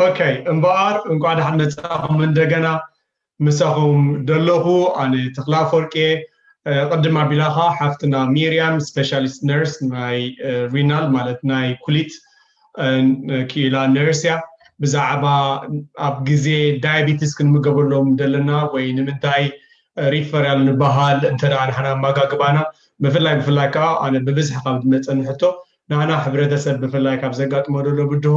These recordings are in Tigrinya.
ኦኬ፣ እምበኣር እንኳዕ ደሓን መጻኹም እንደገና። ምሳኹም ደለኹ ኣነ ተኽለ ኣፈወርቂ እየ። እ፣ ቅድም ኣቢላኻ ሓፍትና ሚርያም፣ ስፔሻሊስት ነርስ ናይ፣ እ፣ ሪናል ማለት ናይ ኩሊት፣ እ፣ ክኢላ ነርስ እያ። ብዛዕባ ኣብ ግዜ ዳያቢቲስ ክንምገበሎም ዘለና ወይ ንምንታይ ሪፈራል ንበሃል እንተ ደኣ ንሕና ኣመጋግባና፣ ብፍላይ ብፍላይ ከኣ ኣነ ብብዝሒ ካብ ዝመጸኒ ሕቶ፣ ንሕና ሕብረተሰብ ብፍላይ ካብ ዘጋጥሞ ዘሎ ብድሆ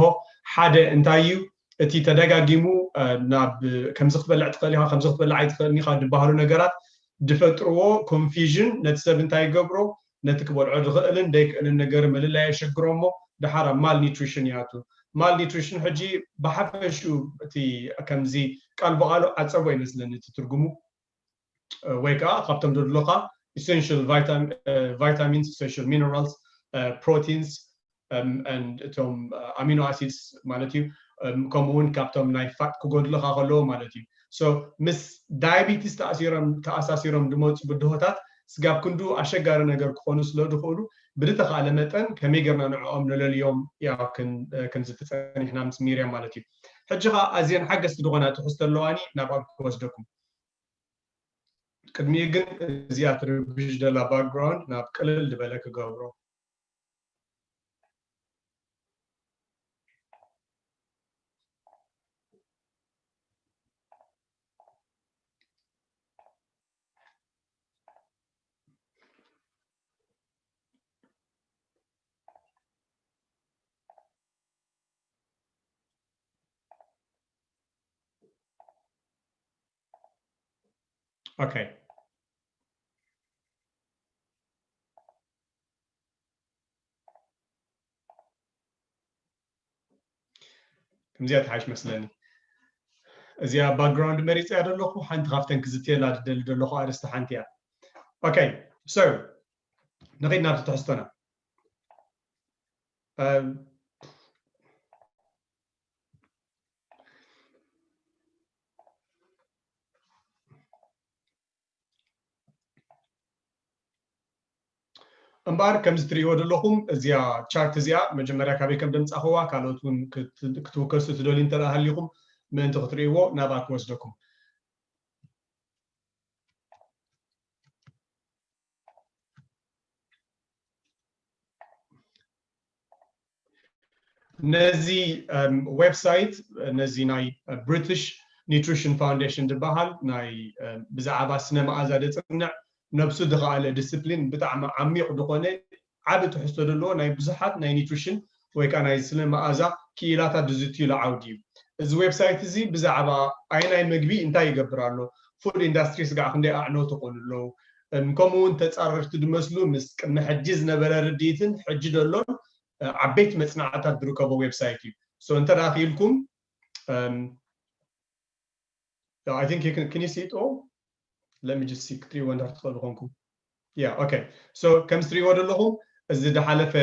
ሓደ እንታይ እዩ፣ እቲ ተደጋጊሙ፣ እ፣ ናብ ከምዚ ክትበልዕ ትኽእል ኢኻ፣ ከምዚ ክትበልዕ ኣይትኽእልን ኢኻ ዝበሃሉ ነገራት ዝፈጥርዎ ኮንፊዥን ነቲ ሰብ እንታይ ይገብሮ፣ ነቲ ክበልዖ ዝኽእልን ዘይክእልን ነገር ምልላይ የሸግሮ እሞ፣ ደሓር ኣብ ማል ኒትሪሽን ይኣቱ። ማል ኒትሪሽን ሕጂ ብሓፈሽኡ እቲ ከምዚ ቃል ብቓሉ ዓጸቦ ይመስለኒ እቲ ትርጉሙ። እ፣ ወይ ከዓ ካብቶም ደድሎኻ ኢሰንሽል ቫይታሚንስ፣ ኢሰንሽል ሚነራልስ፣ ፕሮቲንስ፣ እም፣ and እቶም፣ እ፣ ኣሚኖ ኣሲድስ ማለት እዩ። እም፣ ከምኡ እውን ካብቶም ናይ ፋት ክጎድልኻ ከለዎ ማለት እዩ። ሶ ምስ ዳያቢቲስ ተኣሲሮም፣ ተኣሳሲሮም ዝመፁ ብድሆታት ስጋብ ክንዱ ኣሸጋሪ ነገር ክኾኑ ስለ ዝኽእሉ ብዝተኻእለ መጠን ከመይ ጌርና ንዕኦም ንለልዮም ያው ክን-፣ እ፣ ክንዝቲ ጸኒሕና ምስ ሚርያም ማለት እዩ። ሕጂ ኸዓ ኣዝየን ሓገዝቲ ዝኾና ትሕዝቶ ኣለዋኒ ናብኣ ክወስደኩም። ቅድሚኡ ግን እዚኣ ትርብሽ ደላ ባክግራውንድ ናብ ቅልል ዝበለ ክገብሮ። ኦኬ። ከምዚኣ ትሓይሽ መስለኒ። እዚኣ ባክግራውንድ መሪፀያ ዘለኹ ሓንቲ ካብተን ክዝትየላ ዝደሊ ዘለኹ ኣርእስቲ ሓንቲ እያ። ኦኬ፣ ሶ ንኸይድ ናብቲ ትሕዝቶና። እም፣ እምበኣር ከምዚ ትርእይዎ ዘለኹም እዚኣ ቻርት እዚኣ መጀመርያ ካበይ ከም ደምጻኽዋ ካልኦት እውን ክት-፣ ክትውከሱ ትደልዩ እንተ ደኣ ሃሊኹም ምእንቲ ክትርእይዎ ናብኣ ክወስደኩም። ነዚ፣ እም፣ ዌብሳይት፣ ነዚ ናይ ብሪቲሽ ኒትሪሽን ፋውንዴሽን ዝበሃል ናይ፣ እም፣ ብዛዕባ ስነ መኣዛ ዘጽንዕ ነብሱ ዝኸኣለ ዲስፕሊን ብጣዕሚ ዓሚቕ ዝኾነ ዓቢ ትሕዝቶ ዘለዎ ናይ ብዙሓት ናይ ኒትሪሽን ወይ ከዓ ናይ ስነ መኣዛ ክኢላታት ዝዝትዩሉ ዓውዲ እዩ። እዚ ዌብሳይት እዚ ብዛዕባ ኣየናይ መግቢ እንታይ ይገብር ኣሎ፣ ፉድ ኢንዳስትሪ ስጋዕ ክንደይ ኣዕነውቲ ኮኑ ኣለዉ፣ እም፣ ከምኡ እውን ተጻረርቲ ዝመስሉ ምስ ቅድሚ ሕጂ ዝነበረ ርድኢትን ሕጂ ዘሎን፣ እ፣ ዓበይቲ መጽናዕትታት ዝርከቦ ዌብሳይት እዩ። ሶ እንተ ደኣ ክኢልኩም፣ እም፣ I think you can, can you see it all? Let me just see ክትሪእዎ እንድሕር ትኽእሉ ኮንኩም። Yeah, okay. So ከም ትሪእዎ ዘለኹም እዚ ዝሓለፈ፣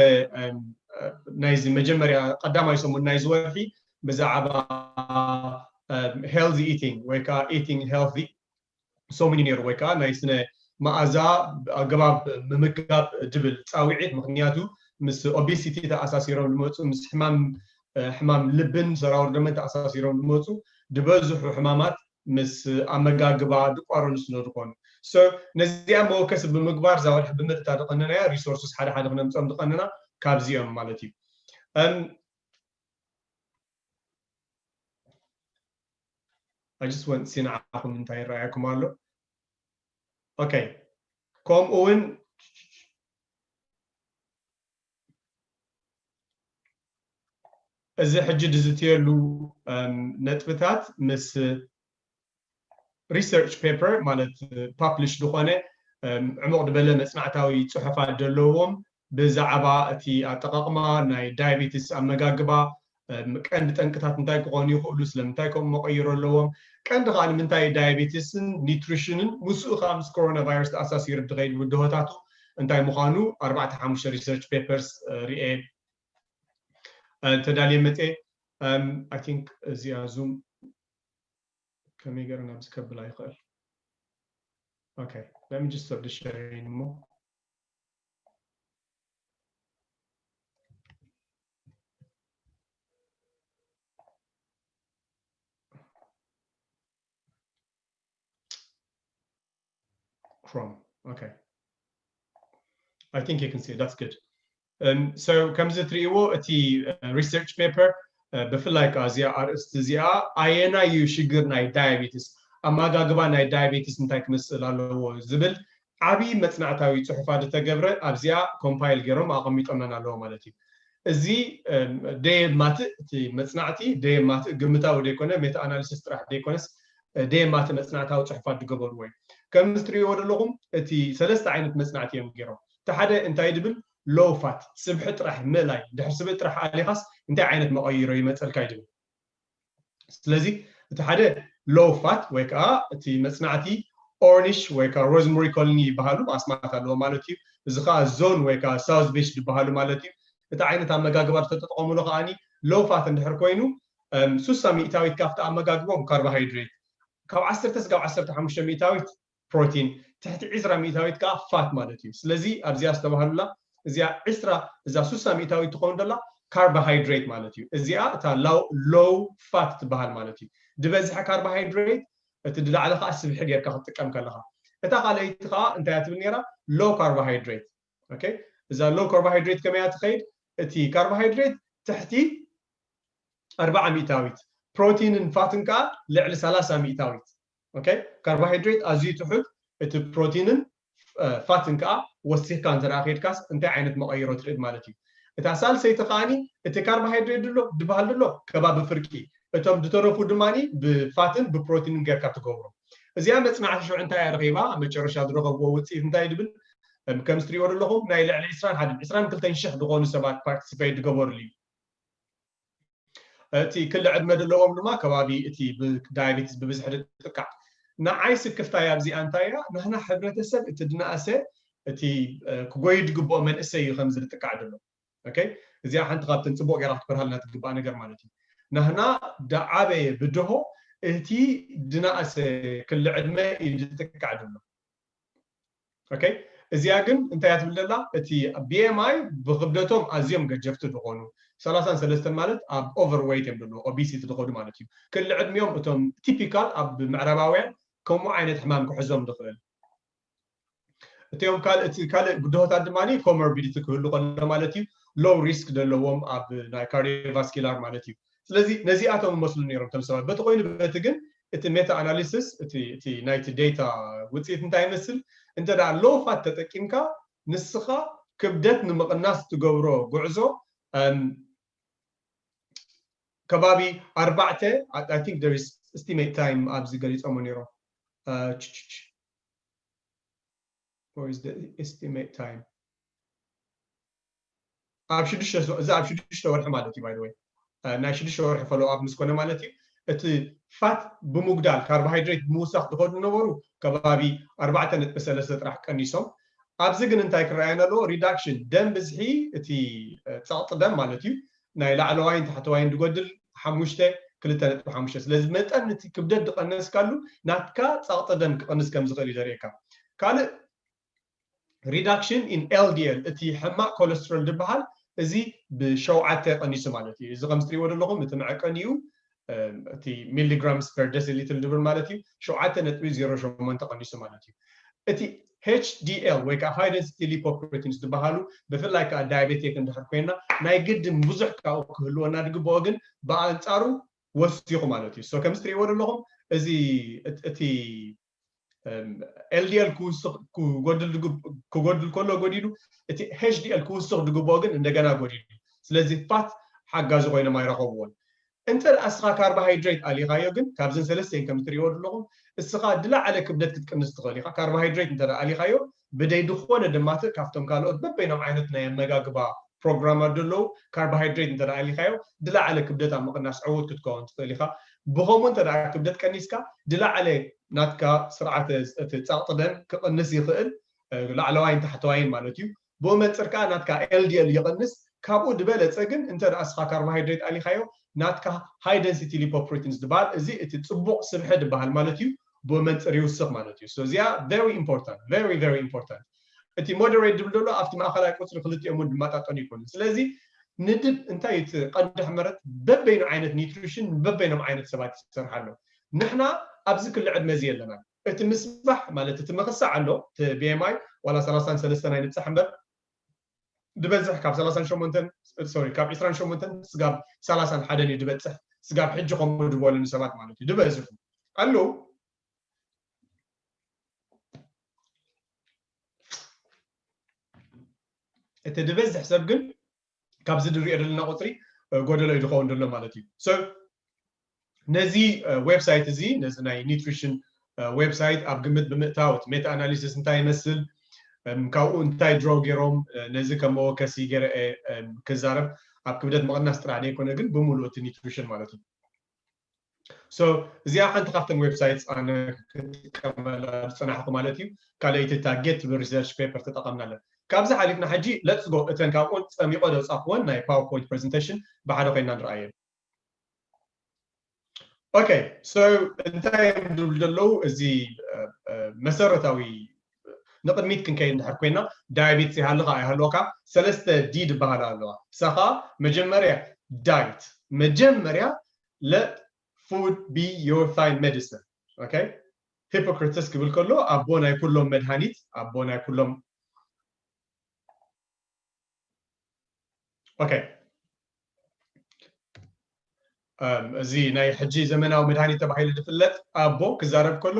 እም፣ እ፣ ናይዚ መጀመርያ ቀዳማይ ሰሙን ናይዚ ወርሒ ብዛዕባ፣ እም፣ ሄልዚ ኢቲንግ ወይ ከዓ ኢቲንግ ሄልዚ ሰሙን እዩ ነይሩ፣ ወይ ከዓ ናይ ስነ መኣዛ ኣገባብ ምምጋብ ዝብል ጻውዒት። ምኽንያቱ ምስ ኦቤሲቲ ተኣሳሲሮም ዝመፁ፣ ምስ ሕማም፣ እ፣ ሕማም ልብን ሰራውር ደመን ተኣሳሲሮም ዝመፁ ዝበዝሑ ሕማማት ምስ ኣመጋግባ ዝቋረኑ ስለ ዝኾኑ። ሶ ነዚኣ መወከሲ ብምግባር እዛ ወርሒ ብምልእታ ዝቐነናያ ሪሶርስስ ሓደ ሓደ ክነምፅኦም ዝቐነና ካብዚኦም ማለት እዩ። እም፣ I just want to see ንዓኹም እንታይ ይረኣየኩም ኣሎ። ኦኬ፣ ከምኡ እውን እዚ ሕጂ ዝዝትየሉ፣ እም፣ ነጥብታት ምስ ሪሰርች ፔፐር ማለት ፓብሊሽ ዝኾነ፣ እም፣ ዕሙቕ ዝበለ መጽናዕታዊ ጽሑፋት ዘለዎም ብዛዕባ እቲ ኣጠቓቕማ ናይ ዳያቤቲስ ኣመጋግባ፣ እም፣ ቀንዲ ጠንቅታት እንታይ ክኾኑ ይኽእሉ፣ ስለምንታይ ከምኡ መቐይሮ ኣለዎም፣ ቀንዲ ከኣ ንምንታይ ዳያቤቲስን ኒትሪሽንን ምስኡ ከኣ ምስ ኮሮና ቫይረስ ተኣሳሲሩ ዝኸይድ ብድሆታቱ እንታይ ምዃኑ ኣርባዕተ ሓሙሽተ ሪሰርች ፔፐርስ፣ እ፣ ርኤ፣ እ፣ ተዳልየ መጽየ። እም፣ I think እዚኣ ዙም ከመይ ገይረ ናብዚ ከብላ ይኽእል? Okay, let me just stop the sharing እሞ። Chrome. Okay. I think you can see it. That's good. Um, so ከምዚ ትርእይዎ እቲ research paper ብፍላይ ከዓ እዚኣ ኣርእስቲ እዚኣ ኣየናይ እዩ ሽግር ናይ ዳያቤትስ፣ ኣመጋግባ ናይ ዳያቤትስ እንታይ ክመስል ኣለዎ ዝብል ዓብዪ መፅናዕታዊ ፅሑፋ ዝተገብረ ኣብዚኣ ኮምፓይል ገይሮም ኣቐሚጦመን ኣለዎ ማለት እዩ። እዚ ደየማትእ እቲ መፅናዕቲ ደየማትእ ግምታዊ ደይኮነ ሜታ ኣናሊሲስ ጥራሕ ደይኮነስ ደየማትእ መፅናዕታዊ ፅሑፋት ዝገበርዎ እዩ። ከምዚ ትሪእዎ ዘለኹም እቲ ሰለስተ ዓይነት መፅናዕቲ እዮም ገይሮም። እቲ ሓደ እንታይ ድብል ሎው ፋት ስብሒ ጥራሕ ምእላይ ድሕሪ ስብሒ ጥራሕ ኣሊኻስ እንታይ ዓይነት መቐይሮ ይመፀልካ ይድብል። ስለዚ እቲ ሓደ ሎው ፋት ወይ ከዓ እቲ መፅናዕቲ ኦርኒሽ ወይ ከዓ ሮዝመሪ ኮሎኒ ይበሃሉ ኣስማት ኣለዎ ማለት እዩ። እዚ ከዓ ዞን ወይ ከዓ ሳውዝ ቢች ዝበሃሉ ማለት እዩ። እቲ ዓይነት ኣመጋግባ ዝተጠቀሙሉ ከዓኒ ሎው ፋት እንድሕር ኮይኑ ሱሳ ሚእታዊት ካብቲ ኣመጋግቦም ካርቦሃይድሬት ካብ ዓሰርተ ስጋብ ዓሰርተ ሓሙሽተ ሚእታዊት ፕሮቲን ትሕቲ ዕስራ ሚእታዊት ከዓ ፋት ማለት እዩ። ስለዚ ኣብዚኣ ዝተባህሉላ እዚኣ ዕስራ እዛ ሱሳ ሚእታዊት ትኸውን ደላ ካርቦሃይድሬት ማለት እዩ። እዚኣ እታ ሎው ፋት ትበሃል ማለት እዩ። ዝበዝሐ ካርቦሃይድሬት እቲ ድላዕሊ ከዓ ስብሒ ጌርካ ክትጥቀም ከለካ እታ ካልኣይቲ ከዓ እንታይ ትብል ነራ ሎው ካርቦሃይድሬት። እዛ ሎው ካርቦሃይድሬት ከመያ ትኸይድ እቲ ካርቦሃይድሬት ትሕቲ ኣርባዓ ሚእታዊት ፕሮቲንን ፋትን ከዓ ልዕሊ ሰላሳ ሚእታዊት። ካርቦሃይድሬት ኣዝዩ ትሑት እቲ ፕሮቲንን ፋትን ከዓ ወሲኽካ እንተ ከድካስ እንታይ ዓይነት መቐይሮ ትርኢ ማለት እዩ። እታ ሳልሰይቲ ከዓኒ እቲ ካርቦሃይድሬት ድሎ ድበሃል ድሎ ከባቢ ፍርቂ እቶም ዝተረፉ ድማ ብፋትን ብፕሮቲንን ጌርካ ትገብሮ። እዚኣ መፅናዕቲ ሽዑ እንታይ ረኺባ መጨረሻ ዝረኸብዎ ውፅኢት እንታይ ድብል ከምዚ ትሪእዎ ዘለኹም ናይ ልዕሊ ዕስራን ሓደን ዕስራን ክልተን ሽሕ ዝኾኑ ሰባት ፓርቲሲፔት ዝገበሩሉ እዩ። እቲ ክሊ ዕድመ ዘለዎም ድማ ከባቢ እቲ ዳያቤቲስ ብብዝሒ ዝጥቃዕ። ንዓይ ስክፍታይ ኣብዚኣ እንታይ እያ? ናህና ሕብረተሰብ እቲ ድናእሰ እቲ ክጎይ ዝግብኦ መንእሰይ እዩ ከምዚ ዝጥቃዕ ዘሎ። እዚኣ ሓንቲ ካብተን ፅቡቅ ገይራ ክትበርሃልና ትግባእ ነገር ማለት እዩ። ናህና ዳዓበየ ብድሆ እቲ ድናእሰ ክሊ ዕድመ እዩ ዝጥቃዕ ዘሎ። እዚኣ ግን እንታይ እያ ትብል ዘላ? እቲ ቢኤምኣይ ብክብደቶም ኣዝዮም ገጀፍቲ ዝኾኑ ሰላሳን ሰለስተን ማለት ኣብ ኦቨርዌይት እዮም ዘለዉ ኦቢሲቲ ዝኸዱ ማለት እዩ። ክሊ ዕድሚኦም እቶም ቲፒካል ኣብ ምዕራባውያን ከምኡ ዓይነት ሕማም ክሕዞም ዝኽእል እቲኦም ካልእ እቲ ካልእ ብድሆታት ድማ ኮሞርቢዲቲ ክህሉ ከሎ ማለት እዩ። ሎው ሪስክ ዘለዎም ኣብ ናይ ካርዲዮቫስኪላር ማለት እዩ። ስለዚ ነዚኣቶም ይመስሉ ነይሮም እቶም ሰባት በቲ ኮይኑ በቲ ግን እቲ ሜታ ኣናሊሲስ እቲ ናይቲ ዴታ ውፅኢት እንታይ ይመስል እንተ ሎው ፋት ተጠቂምካ ንስኻ ክብደት ንምቕናስ ትገብሮ ጉዕዞ ከባቢ ኣርባዕተ I think there is estimate time ኣብዚ ገሊፆሞ ነይሮም estimate time ኣብ ሽዱሽተ እዚ ኣብ ሽዱሽተ ወርሒ ማለት እዩ ባይ ወይ ናይ ሽዱሽተ ወርሒ ፈሎ ኣብ ምስ ኮነ ማለት እዩ እቲ ፋት ብምጉዳል ካርቦሃይድሬት ብምውሳኽ ዝኸዱ ነበሩ ከባቢ ኣርባዕተ ነጥቢ ሰለስተ ጥራሕ ቀኒሶም ኣብዚ ግን እንታይ ክረኣየና ኣለዎ ሪዳክሽን ደም ብዝሒ እቲ ፀቕጢ ደም ማለት እዩ ናይ ላዕለዋይን ታሕተዋይን ዝጎድል ሓሙሽተ ክልተ ነጥቢ ሓሙሽተ ስለዚ መጠን እቲ ክብደት ዝቀነስካሉ ናትካ ፀቕጢ ደም ክቀንስ ከም ዝኽእል እዩ ዘርእየካ ካልእ reduction in L D L እቲ ሕማቅ ኮለስትሮል ዝበሃል እዚ ብሸውዓተ ቀኒሱ ማለት እዩ እዚ ከም ትሪእዎ ዘለኹም እቲ መዐቀኒኡ እቲ milligrams per deciliter ዝብል ማለት እዩ ሸውዓተ ነጥቢ ዜሮ ሸሞንተ ቀኒሱ ማለት እዩ እቲ H D L ወይ ከዓ high density lipoproteins ዝበሃሉ ብፍላይ ከዓ diabetic እንድሕር ኮይና ናይ ግድን ብዙሕ ካብኡ ክህልወና ዝግብኦ ግን ብኣንፃሩ ወሲኹ ማለት እዩ ከም ትሪእዎ ዘለኹም እዚ እቲ L D L ክጎድል ከሎ ጎዲሉ እቲ H D L ክውስኽ ዝግብኦ ግን እንደገና ጎዲሉ ስለዚ ፋት ሓጋዚ ኮይኖም ኣይረኸብዎን እንተ ደኣ እስኻ ካርቦሃይድሬት ኣሊኻዮ ግን ካብዘን ሰለስተን ከም ትሪእዎ ዘለኹም እስኻ ዝለዓለ ክብደት ክትቅንስ ትኽእል ኢኻ ካርቦሃይድሬት እንተ ኣሊኻዮ ብደይ ዝኾነ ድማ ካብቶም ካልኦት በበይኖም ዓይነት ናይ ኣመጋግባ ፕሮግራማት ዘለዉ ካርቦሃይድሬት እንተ ኣሊኻዮ ዝለዓለ ክብደት ኣብ ምቕናስ ዕዉት ክትከውን ትኽእል ኢኻ ብኸምኡ እንተ ክብደት ቀኒስካ ዝለዓለ ናትካ ስርዓተ እቲ ጸቕጢ ደም ክቕንስ ይኽእል ላዕለዋይን ታሕተዋይን ማለት እዩ ብኡ መንፅር ከዓ ናትካ L D L ይቕንስ ካብኡ ዝበለፀ ግን እንተ ደኣ እስኻ ካርቦሃይድሬት ኣሊኻዮ ናትካ high density lipoproteins ዝበሃል እዚ እቲ ፅቡቕ ስብሒ ዝበሃል ማለት እዩ ብኡ መንፅር ይውስኽ ማለት እዩ እዚኣ very important very very important እቲ moderate ዝብል ዘሎ ኣብቲ ማእኸላይ ቁፅሪ ክልቲኦም እውን ዝመጣጠኑ ይኮኑ ስለዚ ንድብ እንታይ እቲ ቀንዲ ሕመረት በበይኑ ዓይነት ኒትሪሽን በበይኖም ዓይነት ሰባት ይሰርሓ ኣሎ ንሕና ኣብዚ ክሊ ዕድመ እዚ የለና እቲ ምስባሕ ማለት እቲ ምኽሳዕ ኣሎ፣ እቲ B M I ዋላ ሰላሳን ሰለስተን ኣይንብጻሕ እምበር፣ ዝበዝሕ ካብ ሰላሳን ሸሞንተን፣ ሶሪ፣ ካብ ዕስራን ሸሞንተን ስጋብ ሰላሳን ሓደን እዩ ዝበጽሕ። ስጋብ ሕጂ ከምኡ ዝበሉኒ ሰባት ማለት እዩ ዝበዝሑ ኣለዉ። እቲ ዝበዝሕ ሰብ ግን ካብዚ ንሪኦ ዘለና ቁፅሪ ጎደሎ እዩ ዝኸውን ዘሎ ማለት እዩ። ነዚ ዌብሳይት እዚ፣ ነዚ ናይ ኒትሪሽን ዌብሳይት ኣብ ግምት ብምእታው፣ እቲ ሜታ ኣናሊሲስ እንታይ ይመስል፣ ካብኡ እንታይ ድሮ ገይሮም፣ ነዚ ከም መወከሲ ገይረ ክዛረብ፣ ኣብ ክብደት ምቕናስ ጥራሕ ዘይኮነ ግን ብምሉእ እቲ ኒትሪሽን ማለት እዩ። እዚኣ ሓንቲ ካብተን ዌብሳይት ኣነ ክጥቀመላ ዝፅናሕኩ ማለት እዩ። ካልኣይቲ እታ ጌት ትብል ሪሰርች ፔፐር ተጠቐምናለን። ካብዚ ሓሊፍና ሕጂ ለትስ ጎ እተን ካብኡ ፀሚቆ ዘውፃእኩወን ናይ ፓወርፖይንት ፕሬዘንቴሽን ብሓደ ኮይና ንረኣየን። ኦኬ፣ ሶ እንታይ እዮም ዝብሉ ዘለዉ? እዚ መሰረታዊ ንቕድሚት ክንከይድ እንድሕር ኮይና፣ ዳያቤትስ ይሃልኻ ኣይሃልወካ ሰለስተ ዲ ዝበሃላ ኣለዋ። እሳ ከዓ መጀመርያ ዳይት፣ መጀመርያ let food be your fine medicine። ኦኬ፣ ሂፖክራተስ ክብል ከሎ ኣቦ ናይ ኩሎም መድሃኒት፣ ኣቦ ናይ ኩሎም ኦኬ፣ እዚ ናይ ሕጂ ዘመናዊ መድሃኒት ተባሂሉ ዝፍለጥ ኣቦ ክዛረብ ከሎ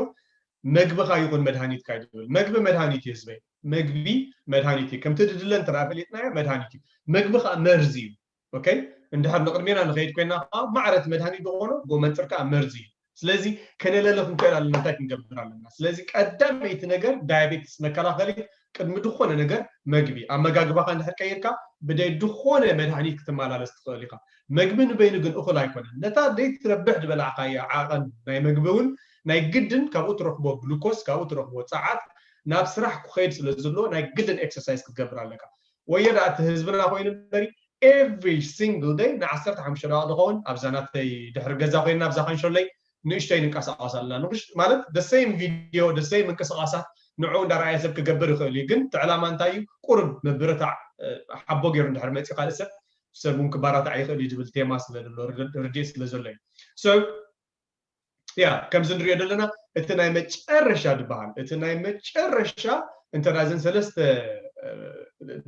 መግብኻ ይኹን መድሃኒትካ እዩ ዝብል። መግቢ መድሃኒት እዩ ህዝበይ፣ መግቢ መድሃኒት እዩ። ከምቲ ድድለ እንተ ፈሊጥናዮ መድሃኒት እዩ። መግቢ ከዓ መርዚ እዩ። ኦኬ፣ እንድሕር ንቕድሜና ንኸይድ ኮይና ከዓ ማዕረት መድሃኒት ዝኾኖ ጎመንፅር ከዓ መርዚ እዩ። ስለዚ ከነለሊ ክንክእል ኣለና። እንታይ ክንገብር ኣለና? ስለዚ ቀዳመይቲ ነገር ዳያቤትስ መከላኸሊ ቅድሚ ዝኾነ ነገር መግቢ፣ ኣመጋግባኻ እንድሕር ቀይርካ ብደይ ዝኾነ መድሃኒት ክትመላለስ ትኽእል ኢኻ። መግቢ ንበይኑ ግን እኹል ኣይኮነን። ነታ ደይ ትረብሕ ዝበላዕካያ ዓቐን ናይ መግቢ እውን ናይ ግድን ካብኡ ትረኽቦ ግሉኮስ፣ ካብኡ ትረኽቦ ጸዓት ናብ ስራሕ ክኸይድ ስለ ዘሎ ናይ ግድን ኤክሰርሳይዝ ክትገብር ኣለካ። ወዮ ደኣ እቲ ህዝብና ኮይኑ እምበሪ every single day ን ዓሰርተ ሓሙሽተ ደቂቕ ዝኸውን ኣብዛ ናተይ ድሕሪ ገዛ ኮይና ኣብዛ ካንሸለይ ንእሽተይ ንንቀሳቐስ ኣለና። ንእሽ-፣ ማለት the same video፣ the same ምንቅስቓሳት ንዕኡ እንዳረኣየ ሰብ ክገብር ይኽእል እዩ። ግን እቲ ዕላማ እንታይ እዩ? ቁሩብ ምብርታዕ፣ እ፣ ሓቦ ገይሩ እንድሕር መፂኡ ካልእ ሰብ፣ ሰብ እውን ክባራታዕ ይኽእል እዩ ዝብል ቴማ ስለ ዘሎ፣ ርድ-፣ ርድኢት ስለ ዘሎ እዩ። So፣ ያ፣ ከምዚ ንሪኦ ዘለና እቲ ናይ መጨረሻ ዝበሃል፣ እቲ ናይ መጨረሻ እንተ ደኣ እዘን ሰለስተ፣ እ፣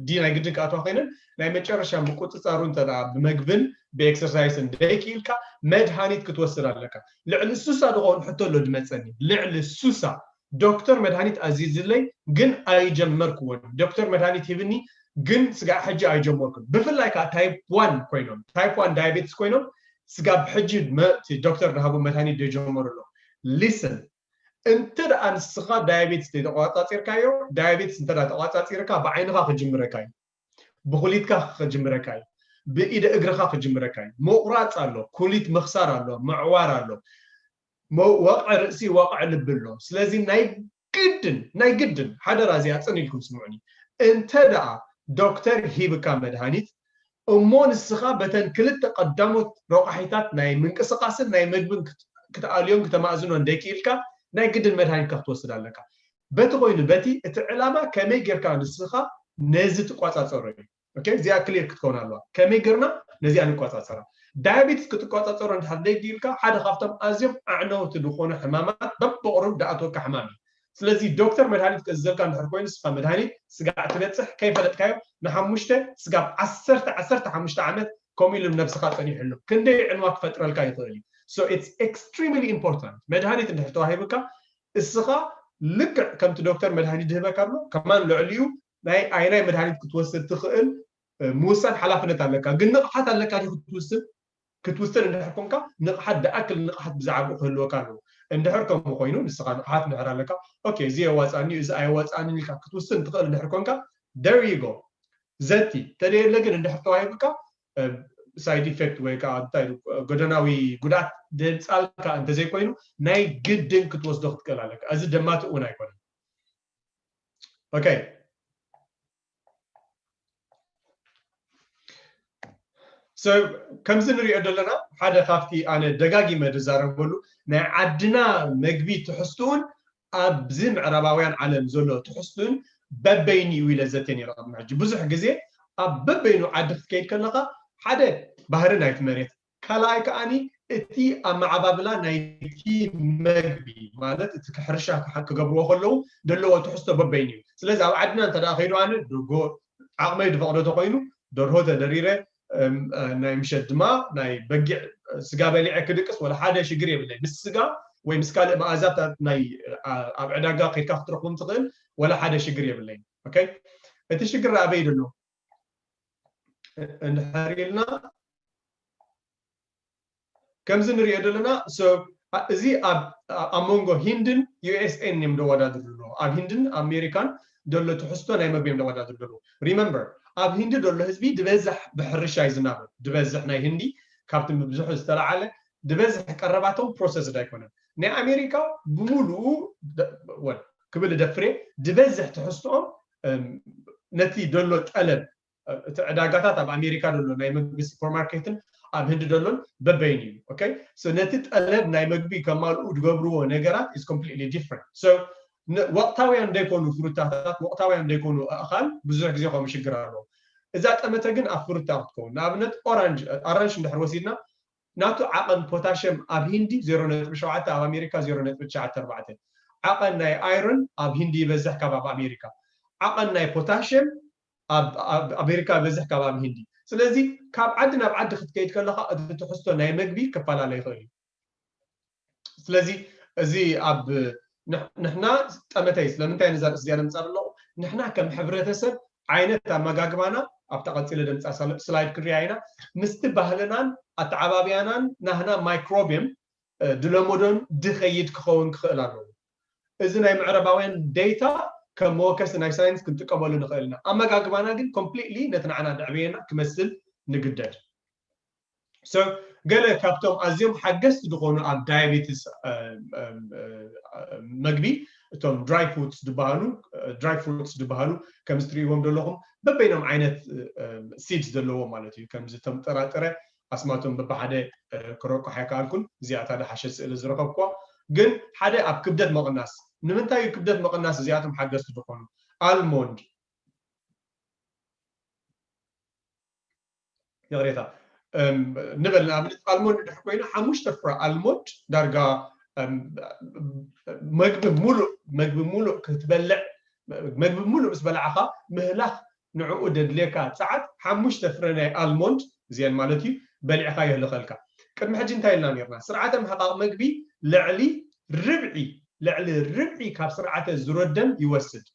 ዲ ናይ ግድን ክኣትዋ ኮይነን፣ ናይ መጨረሻ ምቁጽጻሩ እንተ ደኣ ብመግብን ብኤክሰርሳይስን ደይክኢልካ መድሃኒት ክትወስድ ኣለካ። ልዕሊ ሱሳ ዝኸውን ሕቶ ኣሎ ዝመጸኒ። ልዕሊ ሱሳ ዶክተር መድሃኒት ኣዚዝለይ ግን ኣይጀመርክዎን። ዶክተር መድሃኒት ሂብኒ ግን ስጋዕ ሕጂ ኣይጀመርኩን። ብፍላይ ከዓ ታይፕ ዋን ኮይኖም፣ ታይፕ ዋን ዳያቤትስ ኮይኖም ስጋብ ሕጂ መ-፣ እቲ ዶክተር ዝሃቦም መድሃኒት ዘይጀመሩ ኣለዉ። ሊስን፣ እንተ ደኣ ንስኻ ዳያቤትስ ዘይተቆጻጺርካዮ፣ ዳያቤትስ እንተ ደኣ ተቆጻጺርካ ብዓይንኻ ክጅምረካ እዩ። ብኹሊትካ ክጅምረካ እዩ። ብኢደ እግርኻ ክጅምረካ እዩ። ምቑራጽ ኣሎ፣ ኩሊት ምኽሳር ኣሎ፣ ምዕዋር ኣሎ። መ-፣ ወቕዒ ርእሲ፣ ወቕዒ ልቢ ኣሎ። ስለዚ ናይ ግድን፣ ናይ ግድን፣ ሓደራ እዚኣ ጽን ኢልኩም ስምዑኒ። እንተ ደኣ ዶክተር ሂብካ መድሃኒት፣ እሞ ንስኻ በተን ክልተ ቀዳሞት ረቋሒታት ናይ ምንቅስቓስን ናይ መግብን ክት-፣ ክትኣልዮን ክተማእዝኖን ደይክኢልካ፣ ናይ ግድን መድሃኒትካ ክትወስድ ኣለካ። በቲ ኮይኑ፣ በቲ እቲ ዕላማ ከመይ ጌርካ ንስኻ ነዚ ትቋጻጸሮ እዩ። ኦኬ፣ እዚኣ ክሊር ክትከውን ኣለዋ። ከመይ ጌርና ነዚኣ ንቋጻጸራ? ዳያቤትስ ክትቋጻጸሮ እንድሕር ደይክኢልካ፣ ሓደ ካብቶም ኣዝዮም ኣዕነውቲ ዝኾኑ ሕማማት በብቕሩብ ዝኣትወካ ሕማም እዩ። ስለዚ ዶክተር መድሃኒት ክእዝዘልካ እንድሕር ኮይኑ፣ ንስኻ መድሃኒት ስጋዕ ትበጽሕ ከይፈለጥካዮ ንሓሙሽተ ስጋብ ዓሰርተ፣ ዓሰርተ ሓሙሽተ ዓመት ከምኡ ኢሉ ነብስኻ ጸኒሑ ኣሎ። ክንደይ ዕንዋ ክፈጥረልካ ይኽእል እዩ። So it's extremely important። መድሃኒት እንድሕር ተዋሂቡካ፣ እስኻ ልክዕ ከምቲ ዶክተር መድሃኒት ዝህበካ ኣሎ፣ ከማን ልዕሊኡ ናይ ኣየናይ መድሃኒት ክትወስድ ትኽእል፣ እ፣ ምውሳን ሓላፍነት ኣለካ። ግን ንቕሓት ኣለካ ድዩ ክትውስን? ክትውስን እንድሕር ኮንካ፣ ንቕሓት፣ ዝኣክል ንቕሓት ብዛዕባኡ ክህልወካ ኣለዎ። እንድሕር ከምኡ ኮይኑ፣ ንስኻ ንቕሓት እንድሕር ኣለካ፣ ኦኬ፣ እዚ የዋጽኣኒ እዩ፣ እዚ ኣየዋጽኣንን ኢልካ ክትውስን ትኽእል እንድሕር ኮንካ፣ there you go። ዘቲ፣ ተደየለ ግን እንድሕር ተዋሂቡካ፣ እ፣ ሳይድ ኢፌክት ወይ ከዓ እንታይ ኢሉ፣ ጎደናዊ ጉድኣት ዘምጻልካ እንተዘይኮይኑ፣ ናይ ግድን ክትወስዶ ክትክእል ኣለካ። እዚ ደማቲ እውን ኣይኮነን። ኦኬ። So፣ ከምዚ ንሪኦ ዘለና፣ ሓደ ካብቲ ኣነ ደጋጊመ ዝዛረበሉ፣ ናይ ዓድና መግቢ ትሕዝትኡን ኣብዚ ምዕራባውያን ዓለም ዘሎ ትሕዝትኡን በበይኑ እዩ ኢለ ዘትየ ነይረ ቅድሚ ሕጂ። ብዙሕ ግዜ ኣብ በበይኑ ዓዲ ክትከይድ ከለኻ፣ ሓደ ባህሪ ናይቲ መሬት፣ ካልኣይ ከኣኒ እቲ ኣመዓባብላ ናይቲ መግቢ ማለት እቲ ሕርሻ ክሓ- ክገብርዎ ከለዉ ዘለዎ ትሕዝቶ በበይኑ እዩ። ስለዚ ኣብ ዓድና እንተ ደኣ ከይዱ ኣነ ደጎ ዓቕመይ ዝፈቕዶ ተኮይኑ ደርሆ ተደሪረ እም፣ እ፣ ናይ ምሸት ድማ ናይ በጊዕ ስጋ በሊዐ ክድቅስ ወላ ሓደ ሽግር የብለይ። ምስ ስጋ ወይ ምስ ካልእ መኣዛታት ናይ ኣ- ኣብ ዕዳጋ ከይድካ ክትረኽቦም ትኽእል ወላ ሓደ ሽግር የብለይ። ኦኬ፣ እቲ ሽግር ኣበይ ዘሎ እንድሕር ኢልና ከምዚ ንሪኦ ዘለና so ኣ- እዚ ኣብ ኣብ መንጎ ሂንድን ዩ ኤስ ኤን እዮም ደወዳድሩ ኣለዉ። ኣብ ሂንድን ኣሜሪካን ዘሎ ትሕዝቶ ናይ መግቢ እዮም ደወዳድሩ ኣለዉ። ሪመምበር ኣብ ሂንዲ ዘሎ ህዝቢ ድበዝሕ ብሕርሻ እዩ ዝናበር። ድበዝሕ ናይ ህንዲ ካብቲ ምብዝሑ ዝተለዓለ ድበዝሕ ቀረባቶም ፕሮሰስድ ኣይኮነን። ናይ ኣሜሪካ ብምሉኡ ደ- ወል ክብል ደፍሬ ድበዝሕ ትሕዝቶኦም እም፣ ነቲ ደሎ ጠለብ እቲ ዕዳጋታት ኣብ ኣሜሪካ ዘሎ ናይ ምግቢ ሱፐርማርኬትን ኣብ ህንዲ ደሎን በበይን እዩ። ኦኬ፣ so ነቲ ጠለብ ናይ ምግቢ ከማልኡ ዝገብርዎ ነገራት is completely different። So ን- ወቕታውያን ዘይኮኑ ፍሩታታት ወቕታውያን ዘይኮኑ ኣእኻል ብዙሕ ግዜ ከምኡ ሽግር ኣለዎ። እዛ ጠመተ ግን ኣብ ፍሩታ ክትከውን ንኣብነት ኦራንጅ ኣራንሽ እንድሕር ወሲድና ናቱ ዓቐን ፖታሽየም ኣብ ሂንዲ ዜሮ ነጥቢ ሸውዓተ ኣብ ኣሜሪካ ዜሮ ነጥቢ ትሽዓተ ኣርባዕተ ዓቐን ናይ ኣይረን ኣብ ሂንዲ ይበዝሕ ካብ ኣብ ኣሜሪካ ዓቐን ናይ ፖታሽየም ኣብ ኣብ ኣሜሪካ ይበዝሕ ካብ ኣብ ሂንዲ ስለዚ ካብ ዓዲ ናብ ዓዲ ክትከይድ ከለካ እቲ ትሕዝቶ ናይ መግቢ ክፈላለ ይኽእል እዩ ስለዚ እዚ ኣብ ንሕ- ንሕና ጠመተይ ስለምንታይ ነዛ ርእሲ እዚኣ ንምፃር ኣለኹ ንሕና ከም ሕብረተሰብ ዓይነት ኣመጋግባና ኣብታ ቀፂለ ደምፃ ስላይድ ክንሪኣ ኢና ምስቲ ባህልናን ኣተዓባብያናን ናህና ማይክሮብየም ድለመዶን ድኸይድ ክኸውን ክኽእል ኣለዎ እዚ ናይ ምዕረባውያን ዴታ ከም መወከሲ ናይ ሳይንስ ክንጥቀመሉ ንኽእል ኢና ኣመጋግባና ግን ኮምፕሊትሊ ነቲ ንዓና ደዕብየና ክመስል ንግደድ so ገለ ካብቶም ኣዝዮም ሓገዝቲ ዝኾኑ ኣብ ዳያቤትስ መግቢ እቶም ድራይ ፍሩትስ ዝበሃሉ ድራይ ፍሩትስ ዝበሃሉ ከምዚ ትርእይዎም ዘለኹም በበይኖም ዓይነት ሲድስ ዘለዎ ማለት እዩ ከምዚ እቶም ጥራጥረ ኣስማቶም በብሓደ ክረቁሕ ኣይከኣልኩን እዚኣታ ዝሓሸ ስእሊ ዝረኸብኳ ግን ሓደ ኣብ ክብደት መቕናስ ንምንታይ እዩ ክብደት መቕናስ እዚኣቶም ሓገዝቲ ዝኾኑ ኣልሞንድ ይቕሬታ ንበል ንኣብነት ኣልሞንድ ድሕር ኮይና ሓሙሽተ ፍረ ኣልሞንድ ዳርጋ መግቢ ሙሉእ መግቢ ሙሉእ ክትበልዕ መግቢ ሙሉእ ምስ በላዕኻ ምህላኽ ንዕኡ ደድልየካ ፀዓት ሓሙሽተ ፍረ ናይ ኣልሞንድ እዚአን ማለት እዩ በሊዕካ የህልኸልካ ቅድሚ ሕጂ እንታይ ኢልና ነርና ስርዓተ ምሕቃቕ መግቢ ልዕሊ ርብዒ ልዕሊ ርብዒ ካብ ስርዓተ ዝሮደም ይወስድ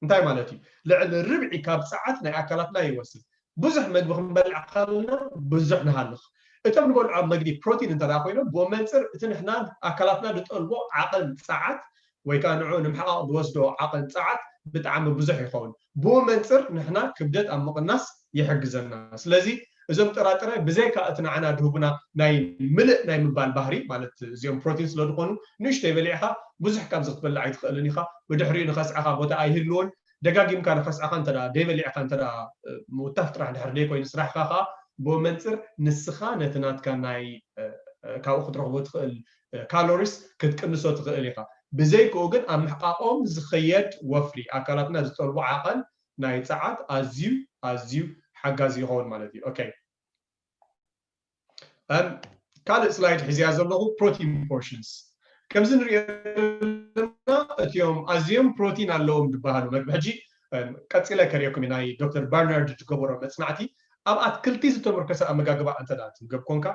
እንታይ ማለት እዩ? ልዕሊ ርብዒ ካብ ጸዓት ናይ ኣካላትና ይወስድ። ብዙሕ መግቢ ክንበልዕ ከለና ብዙሕ ንሃልኽ። እቶም ንበልዖም መግቢ ፕሮቲን እንተ ደኣ ኮይኖም ብኡ መንጽር እቲ ንሕና ኣካላትና ዝጠልቦ ዓቐን ጸዓት ወይ ከዓ ንዕኡ ንምሕቓቕ ዝወስዶ ዓቐን ጸዓት ብጣዕሚ ብዙሕ ይኸውን። ብኡ መንጽር ንሕና ክብደት ኣብ ምቕናስ ይሕግዘና። ስለዚ እዞም ጥራጥረ ብዘይካ እቲ ንዓና ድህቡና ናይ ምልእ ናይ ምባል ባህሪ ማለት እዚኦም ፕሮቲን ስለ ዝኾኑ ንእሽተይ በሊዕኻ ብዙሕ ካብዚ ክትበልዕ ኣይትኽእልን ኢኻ ብድሕሪኡ ንኸስዕኻ ቦታ ኣይህልዎን ደጋጊምካ ንኸስዕኻ እንተ ደኣ ደይበሊዕካ እንተ ደኣ ምውታፍ ጥራሕ ድሕር ደይኮይኑ ስራሕካ ከዓ ብኡ መንፅር ንስኻ ነቲ ናትካ ናይ ካብኡ ክትረኽቦ ትኽእል ካሎሪስ ክትቅንሶ ትኽእል ኢኻ ብዘይክኡ ግን ኣብ ምሕቃቆም ዝኸየድ ወፍሪ ኣካላትና ዝጠልቦ ዓቐን ናይ ጸዓት ኣዝዩ ኣዝዩ ሓጋዚ ይኸውን ማለት እዩ። ኦኬ ካልእ ስላይድ ሒዝያ ዘለኹ ፕሮቲን ፖርሽንስ ከምዚ ንሪኦ ዘለና እቲኦም ኣዝዮም ፕሮቲን ኣለዎም ዝበሃሉ መግቢ ሕጂ ቀፂለ ከሪኦኩም ናይ ዶክተር ባርናርድ ዝገበሮ መፅናዕቲ ኣብ ኣትክልቲ ዝተመርከሰ ኣመጋግባ እንተ ትምገብ ኮንካ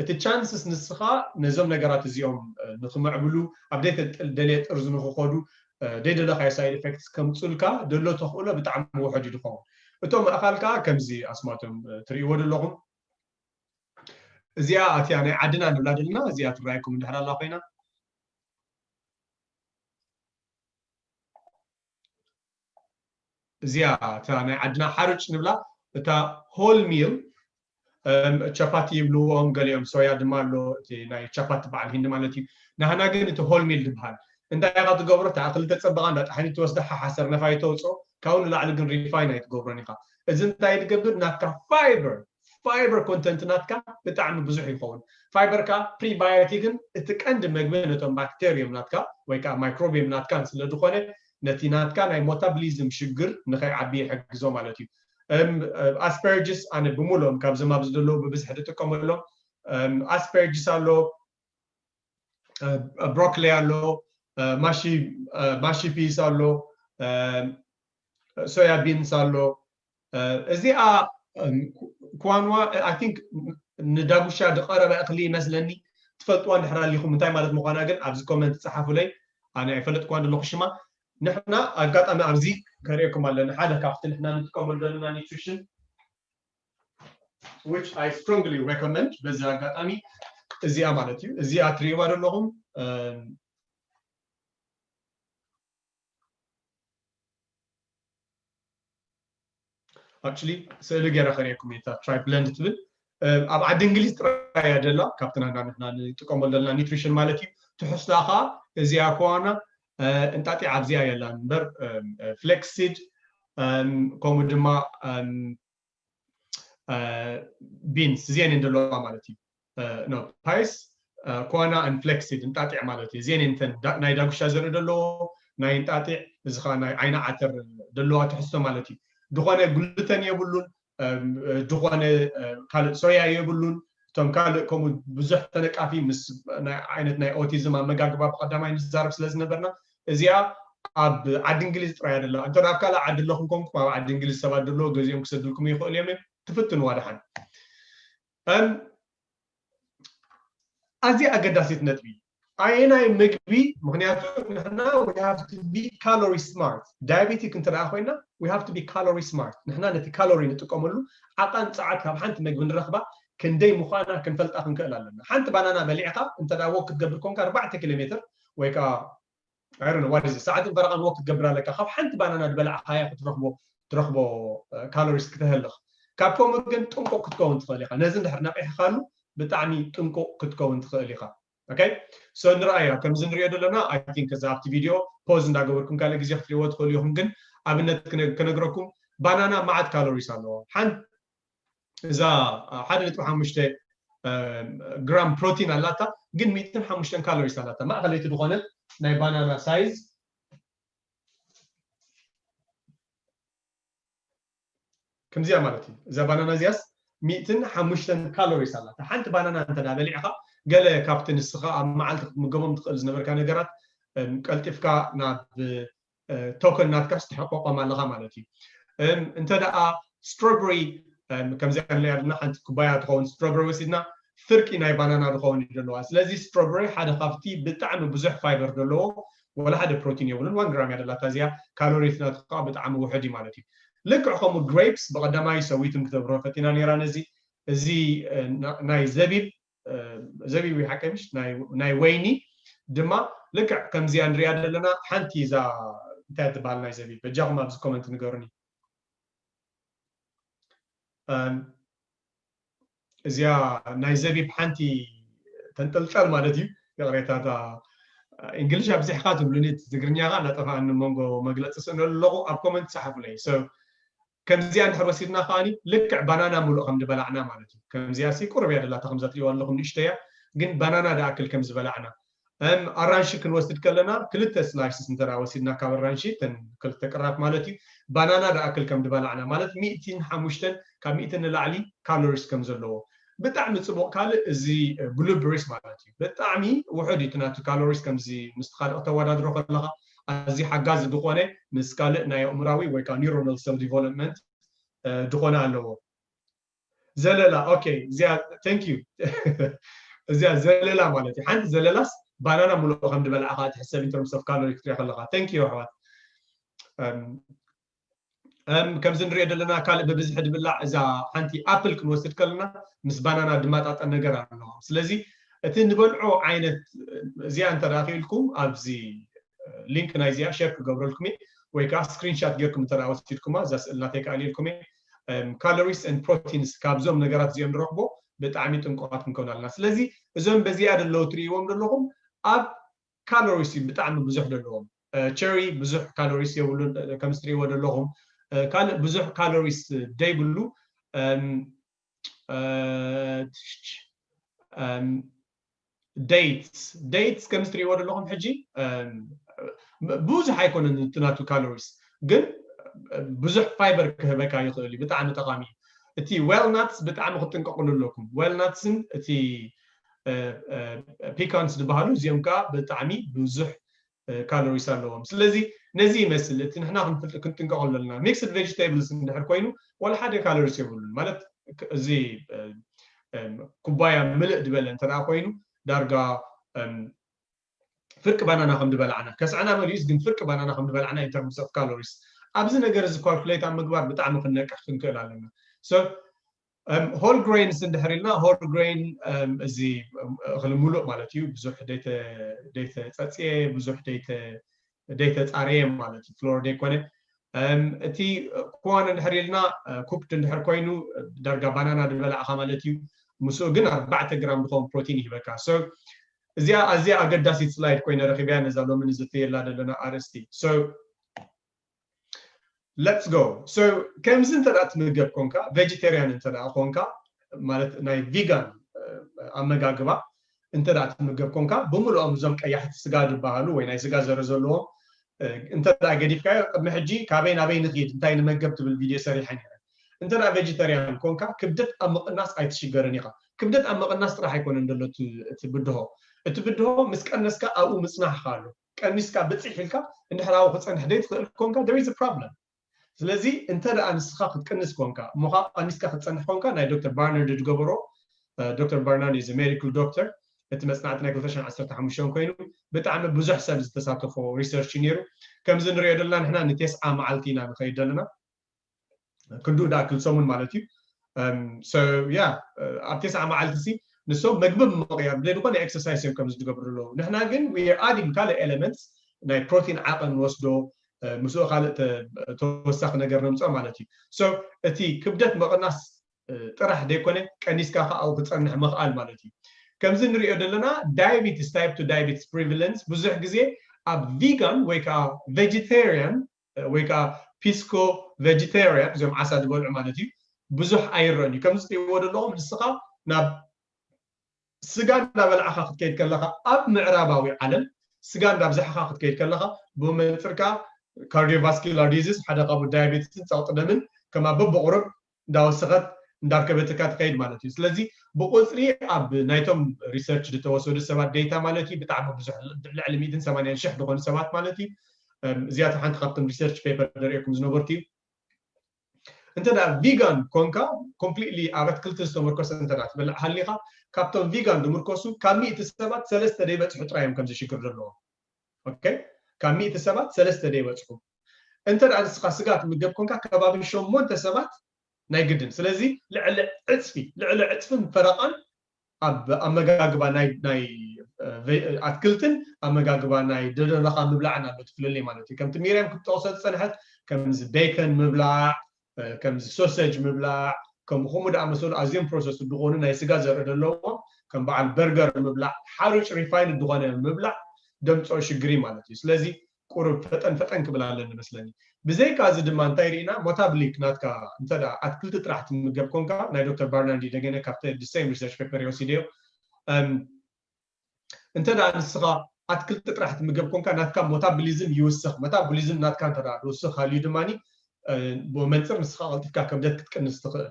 እቲ ቻንስስ ንስኻ ነዞም ነገራት እዚኦም ንክምዕብሉ ኣብ ደይተደልየ ጥርዚ ንክኸዱ ደይደለካዮ ሳይድ ኤፌክትስ ከምፁልካ ደሎ ተኽእሎ ብጣዕሚ ውሑድ እዩ ዝኸውን እቶም ኣኻል ከዓ ከምዚ ኣስማቶም ትርእይዎ ዘለኹም እዚኣ ኣትያ ናይ ዓድና ንብላ ዘለና እዚኣ ትረኣየኩም እንድሕር ኣላ ኮይና እዚኣ እታ ናይ ዓድና ሓርጭ ንብላ እታ ሆል ሚል ቸፓቲ ይብልዎም ገሊኦም ሶያ ድማ ኣሎ እቲ ናይ ቸፓቲ በዓል ሂንዲ ማለት እዩ ናህና ግን እቲ ሆል ሚል ዝበሃል እንታይ ኢኻ ትገብሮ እታ እኽሊ ተፀበቓ እንዳ ጣሕኒ ትወስዳ ሓሓሰር ነፋይ ተውፅኦ ካብኡ ንላዕሊ ግን ሪፋይን ኣይትገብሮን ኢኻ እዚ እንታይ ትገብር ናትካ ፋይበር ፋይበር ኮንተንት ናትካ ብጣዕሚ ብዙሕ ይኸውን ፋይበር ከዓ ፕሪባዮቲክን እቲ ቀንዲ መግቢ ነቶም ባክቴሪየም ናትካ ወይ ከዓ ማይክሮቢየም ናትካን ስለ ዝኾነ ነቲ ናትካ ናይ ሞታብሊዝም ሽግር ንኸይዓቢ ይሕግዞ ማለት እዩ ኣስፐርጅስ ኣነ ብምሎም ካብዞም ኣብዚ ዘለዉ ብብዝሒ ዝጥቀመሎም ኣስፐርጅስ ኣሎ፣ ብሮኮሊ ኣሎ፣ ማሺ ፒስ ኣሎ፣ ሶያ ቢንስ ኣሎ። እዚኣ ኳንዋ I think ንዳጉሻ ዝቐረበ እኽሊ ይመስለኒ። ትፈልጥዋ እንድሕር ኣሊኹም እንታይ ማለት ምዃና ግን ኣብዚ ኮመንት ጸሓፉለይ። ኣነ ኣይፈለጥኳን ዘለኹ ሽማ። ንሕና ኣጋጣሚ ኣብዚ ከርእየኩም ኣለና ሓደ ካብቲ ንሕና ንጥቀመሉ ዘለና ኒትሪሽን which I strongly recommend በዚ ኣጋጣሚ እዚኣ ማለት እዩ። እዚኣ ትርእይዋ ዘለኹም actually ስእሊ ገይረ ከርእየኩም እየ። እታ ትራይ ብለንድ ትብል ኣብ ዓዲ እንግሊዝ ጥራይ እያ ደላ ካብቲ ናና ንሕና ንጥቀመሉ ዘለና ኒትሪሽን ማለት እዩ። ትሕዝታ ከዓ እዚኣ ከዋና እንጣጢዕ ኣብዚኣ የላን እምበር ፍሌክሲድ ከምኡ ድማ ቢንስ እዚአን እየን ዘለዋ ማለት እዩ። ፓይስ ኮና ን ፍሌክሲድ እንጣጢዕ ማለት እዩ። እዚአን እየን ናይ ዳጉሻ ዘርኢ ዘለዎ ናይ እንጣጢዕ እዚ ከዓ ናይ ዓይኒ ዓተር ዘለዋ ትሕዝቶ ማለት እዩ። ዝኾነ ግሉተን የብሉን፣ ዝኾነ ካልእ ሶያ የብሉን። እቶም ካልእ ከምኡ ብዙሕ ተነቃፊ ምስ ዓይነት ናይ ኦቲዝም ኣመጋግባ ብቀዳማይ ንዛረብ ስለ ዝነበርና እዚኣ ኣብ ዓዲ እንግሊዝ ጥራይ ኣደላ። እንተ ኣብ ካልእ ዓዲ ኣለኹም ኮንኩም ኣብ ዓዲ እንግሊዝ ሰባት ዘለዎ ገዚኦም ክሰድልኩም ይኽእሉ እዮም። ትፍትንዋ ደሓን። ኣዝያ ኣገዳሲት ነጥቢ ኣየናይ ምግቢ? ምክንያቱ ንሕና we have to be calorie smart። ዳያቤቲክ እንተ ኮይና we have to be calorie smart። ንሕና ነቲ ካሎሪ ንጥቀመሉ ዓቐን ጸዓት ካብ ሓንቲ ምግቢ ንረኽባ ክንደይ ምዃና ክንፈልጣ ክንክእል ኣለና። ሓንቲ ባናና በሊዕካ እንተ ወክ ክትገብር ኮንካ ኣርባዕተ ኪሎ ሜትር ወይ ከዓ I don't know what is ሰዓትን ፈረቓን ወክ ክትገብር ኣለካ ካብ ሓንቲ ባናና ዝበላዕካያ ክትረኽቦ ትረኽቦ ካሎሪስ ክተህልኽ። ካብ ከምኡ ግን ጥንቁቕ ክትከውን ትኽእል ኢኻ። ነዚ እንድሕር ነቒሕካሉ ብጣዕሚ ጥንቁቕ ክትከውን ትኽእል ኢኻ። ኦኬ so ንርኣያ ከምዚ ንሪኦ ዘለና I think እዚ ኣብቲ ቪድዮ ፖዝ እንዳገበርኩም ካልእ ግዜ ክትሪእዎ ትኽእሉ ኢኹም። ግን ኣብነት ክነግረኩም ባናና መዓት ካሎሪስ ኣለዎ። ሓንቲ እዛ ሓደ ነጥቢ ሓሙሽተ ግራም ፕሮቲን ኣላታ ግን ሚእትን ሓሙሽተን ካሎሪስ ኣላታ። ማእኸለይቲ ዝኾነት ናይ ባናና ሳይዝ ከምዚኣ ማለት እዩ። እዛ ባናና እዚኣስ ሚእትን ሓሙሽተን ካሎሪስ ኣላታ። ሓንቲ ባናና እንተ በሊዕኻ ገለ ካብቲ ንስኻ ኣብ መዓልቲ ክትምገቦም ትኽእል ዝነበርካ ነገራት ቀልጢፍካ ናብ ቶከን ናትካስ ትሕቆቆም ኣለኻ ማለት እዩ። እንተ ደኣ ስትሮበሪ ከምዚኣ ንሪኣ ኣለና ሓንቲ ኩባያ ትኸውን ስትሮበሪ ወሲድና ፍርቂ ናይ ባናና ዝኸውን እዩ ዘለዋ። ስለዚ ስትሮበሪ ሓደ ካብቲ ብጣዕሚ ብዙሕ ፋይበር ዘለዎ ወላ ሓደ ፕሮቲን የብሉን። ዋን ግራም እያ ደላታ እዚኣ። ካሎሪት ናቱ ከዓ ብጣዕሚ ውሑድ እዩ ማለት እዩ። ልክዕ ከምኡ ግሬፕስ ብቐዳማይ ሰዊትን ክተብርሆ ፈቲና ነይራ ነዚ እዚ ናይ ዘቢብ ዘቢብ ሓቀ ምሽ ናይ ወይኒ ድማ ልክዕ ከምዚኣ ንሪኣ ዘለና ሓንቲ እዛ እንታይ ትበሃል ናይ ዘቢብ በጃኹም ኣብዚ ኮመንት ንገሩኒ። እዚኣ ናይ ዘቢብ ሓንቲ ተንጠልጠል ማለት እዩ። ይቕሬታ እታ እንግሊሽ ኣብዚሕካ ትብሉኒ ትግርኛ ከዓ እናጠፋኣኒ መንጎ መግለፂ ስእነሉ ኣለኹ ኣብ ኮመንት ፀሓፉለይ። ከምዚኣ እንድሕር ወሲድና ከዓኒ ልክዕ ባናና ሙሉእ ከም ዝበላዕና ማለት እዩ። ከምዚኣ ሲ ቁርብ እያ ደላታ ከምዛ ትሪእዋ ኣለኹም ንእሽተያ ግን ባናና ደኣክል ከም ዝበላዕና። ኣራንሺ ክንወስድ ከለና ክልተ ስላይስስ እንተ ወሲድና ካብ ኣራንሺ ተን ክልተ ቅራፍ ማለት እዩ ባናና ደኣክል ከም ዝበላዕና ማለት ሚእትን ሓሙሽተን ካብ ሚእትን ንላዕሊ ካሎሪስ ከም ዘለዎ ብጣዕሚ ፅቡቅ ካልእ እዚ ብሉብሪስ ማለት እዩ ብጣዕሚ ውሑድ እዩ ናቱ ካሎሪስ ከምዚ ምስ ካልእ ከተወዳድሮ ከለካ ኣዝዩ ሓጋዚ ዝኾነ ምስ ካልእ ናይ ኣእምራዊ ወይ ከዓ ኒውሮናል ሰል ዲቨሎፕመንት ዝኾነ ኣለዎ። ዘለላ okay እዚኣ thank you እዚኣ ዘለላ ማለት እዩ ሓንቲ ዘለላስ ባናና ሙሉእ ከም ዝበላዕካ ትሕሰብ in terms of calorie ክትሪኦ ከለካ thank you ኣሕዋት። ከምዚ ንሪኦ ዘለና ካልእ ብብዝሒ ድብላዕ እዛ ሓንቲ ኣፕል ክንወስድ ከለና ምስ ባናና ድማጣጠን ነገር ኣለዋ። ስለዚ እቲ ንበልዖ ዓይነት እዚኣ እንተ ክኢልኩም ኣብዚ ሊንክ ናይዚኣ ሸር ክገብረልኩም እየ ወይ ከዓ ስክሪንሻት ጌርኩም እንተ ወሲድኩማ እዛ ስእል ናተይ ከኣልየልኩም እየ። ካሎሪስ ን ፕሮቲንስ ካብዞም ነገራት እዚኦም ንረኽቦ ብጣዕሚ ጥንቁቓት ክንከውን ኣለና። ስለዚ እዞም በዚኣ ደለዉ ትርእይዎም ዘለኹም ኣብ ካሎሪስ እዩ ብጣዕሚ ብዙሕ ዘለዎም። ቸሪ ብዙሕ ካሎሪስ የብሉን ከምዚ ትርእይዎ ዘለኹም ካልእ ብዙሕ ካሎሪስ ደይብሉ። ዴትስ ዴትስ ከምዚ ትርእይዎ ዘለኹም ሕጂ ብዙሕ ኣይኮነን እቲ ናቱ ካሎሪስ ግን ብዙሕ ፋይበር ክህበካ ይኽእል እዩ ብጣዕሚ ጠቃሚ እዩ። እቲ walnuts ብጣዕሚ ክትጥንቀቕሉ ኣለኩም። Walnuts ን እቲ pecans ዝበሃሉ እዚኦም ከዓ ብጣዕሚ ብዙሕ calories ኣለዎም። ስለዚ ነዚ ይመስል እቲ ንሕና ክንጥንቀቕ ኣለና። Mixed vegetables እንድሕር ኮይኑ ዋላ ሓደ calories የብሉን። ማለት እዚ ኩባያ ምልእ ዝበለ እንተ ኮይኑ ዳርጋ ፍርቂ ባናና ከም ዝበላዕና ከስዕና መሊኡስ ግን ፍርቂ ባናና ከም ዝበላዕና in terms of calories ኣብዚ ነገር እዚ calculate ኣብ ምግባር ብጣዕሚ ክንነቅሕ ክንክእል ኣለና። So whole grains እንድሕር ኢልና whole grain እዚ እኽሊ ሙሉእ ማለት እዩ። ብዙሕ ደይተፀፅየ ብዙሕ ደይተፃረየ ማለት እዩ። ፍሎር ደይኮነ እቲ ኩዋን እንድሕር ኢልና cooked እንድሕር ኮይኑ ዳርጋ ባናና ዝበላዕካ ማለት እዩ። ምስኡ ግን ኣርባዕተ ግራም ዝኸውን ፕሮቲን ይህበካ። So እዚኣ ኣዝያ ኣገዳሲት slide ኮይነ ረኺበያ ነዛ ሎሚ ንዝትየላ ዘለና ኣርእስቲ። So let's go። So ከምዚ እንተ ትምገብ ኮንካ vegetarian እንተ ኮንካ ማለት ናይ vegan ኣመጋግባ እንተ ትምገብ ኮንካ ብምልኦም እዞም ቀያሕቲ ስጋ ዝበሃሉ ወይ ናይ ስጋ ዘር ዘለዎም እንተ ገዲፍካዮ ቅድሚ ሕጂ ካበይ ናበይ ንኽድ እንታይ ንመገብ ትብል ቪድዮ ሰሪሐ ነይረ። እንተ vegetarian ኮንካ ክብደት ኣብ ምቕናስ ኣይትሽገርን ኢኻ። ክብደት ኣብ ምቕናስ ጥራሕ ኣይኮነን ዘሎ እቲ ብድሆ። እቲ ብድሆ ምስ ቀነስካ ኣብኡ ምፅናሕካ ኣሎ። ቀኒስካ ብፅሕ ኢልካ እንድሕር ኣብኡ ክፀንሕ ዘይትኽእል ኮንካ there is a problem። ስለዚ እንተ ደኣ ንስኻ ክትቅንስ ኮንካ እሞ ከዓ ቀኒስካ ክትፀንሕ ኮንካ ናይ ዶክተር ባርናርድ ዝገበሮ ዶክተር ባርናርድ is a medical doctor እቲ መፅናዕቲ ናይ ክልተ ሽሕን ዓሰርተ ሓሙሽተን ኮይኑ ብጣዕሚ ብዙሕ ሰብ ዝተሳተፎ research እዩ ነይሩ። ከምዚ ንሪኦ ዘለና ንሕና ንቴስዓ መዓልቲ ኢና ንኸይድ ዘለና ክንዱ ዳኣ ክልሰሙን ማለት እዩ። So yeah ኣብ ቴስዓ መዓልቲ ሲ ንሶም መግቢ ምቕያር ብዘይ ዝኾነ exercise እዮም ከምዚ ዝገብሩ ኣለዉ። ንሕና ግን we are adding ካልእ elements ናይ ፕሮቲን ዓቐን ንወስዶ ምስኡ ካልእ ተወሳኺ ነገር ነምፅኦ ማለት እዩ። So እቲ ክብደት ምቕናስ ጥራሕ ዘይኮነ ቀኒስካ ከዓ ኣብኡ ክፀንሕ ምኽኣል ማለት እዩ። ከምዚ ንሪኦ ዘለና diabetes type two diabetes prevalence ብዙሕ ግዜ ኣብ vegan ወይ ከዓ vegetarian ወይ ከዓ pisco vegetarian እዚኦም ዓሳ ዝበልዑ ማለት እዩ ብዙሕ ኣይረን እዩ። ከምዚ ትሪእዎ ዘለኹም ንስኻ ናብ ስጋ እንዳበላዕኻ ክትከይድ ከለኻ ኣብ ምዕራባዊ ዓለም ስጋ እንዳብዛሕኻ ክትከይድ ከለኻ ብመንፅርካ cardiovascular disease ሓደ ካብኡ diabetes ን ፀቕጢ ደምን ከማ በብቑሩብ እንዳወሰኸት እንዳርከበትካ ትኸይድ ማለት እዩ። ስለዚ ብቁፅሪ ኣብ ናይቶም research ዝተወሰዱ ሰባት data ማለት እዩ ብጣዕሚ ብዙሕ ልዕሊ ሚእትን ሰማንያን ሽሕ ዝኾኑ ሰባት ማለት እዩ እዚኣ ሓንቲ ካብቶም research paper ዘርእየኩም ዝነበርኩ እዩ። እንተ vegan ኮንካ completely ኣብ ኣትክልቲ ዝተመርኮሰ እንተ ትበልዕ ሃሊኻ ካብቶም vegan ዝምርኮሱ ካብ ሚእቲ ሰባት ሰለስተ ዘይበፅሑ ጥራይ እዮም ከምዚ ሽግር ዘለዎም። Okay ካብ ሚእቲ ሰባት ሰለስተ ዘይበፅሑ። እንተ ንስኻ ስጋ ትምገብ ኮንካ ከባቢ ሸሞንተ ሰባት ናይ ግድን። ስለዚ ልዕሊ ዕፅፊ ልዕሊ ዕፅፍን ፈረቓን ኣብ ኣመጋግባ ናይ ናይ ኣትክልትን ኣመጋግባ ናይ ደደረኻ ምብላዕን ኣሎ ትፍለለይ ማለት እዩ። ከምቲ ሚርያም ክትጠቕሶ ዝፀንሐት ከምዚ ቤከን ምብላዕ ከምዚ ሶሰጅ ምብላዕ ከምኡ ከምኡ ደኣ መሰሉ ኣዝዮም processed ዝኾኑ ናይ ስጋ ዘርኢ ዘለዎም ከም በዓል በርገር ምብላዕ ሓሩጭ refined ዝኾነ ምብላዕ ደምፅኦ ሽግሪ ማለት እዩ። ስለዚ ቁሩብ ፈጠን ፈጠን ክብል ኣለኒ መስለኒ። ብዘይካ እዚ ድማ እንታይ ርኢና ሞታብሊክ ናትካ እንተ ኣትክልቲ ጥራሕ ትምገብ ኮንካ ናይ ዶክተር ባርናንዲ ደገነ ካብተ the same research paper የወሲደዮ እንተ ንስኻ ኣትክልቲ ጥራሕ ትምገብ ኮንካ ናትካ ሞታብሊዝም ይውስኽ። ሞታብሊዝም ናትካ እንተ ዝውስኽ ሃልዩ ድማ ብመንፅር ንስኻ ቀልጢፍካ ክብደት ክትቅንስ ትኽእል።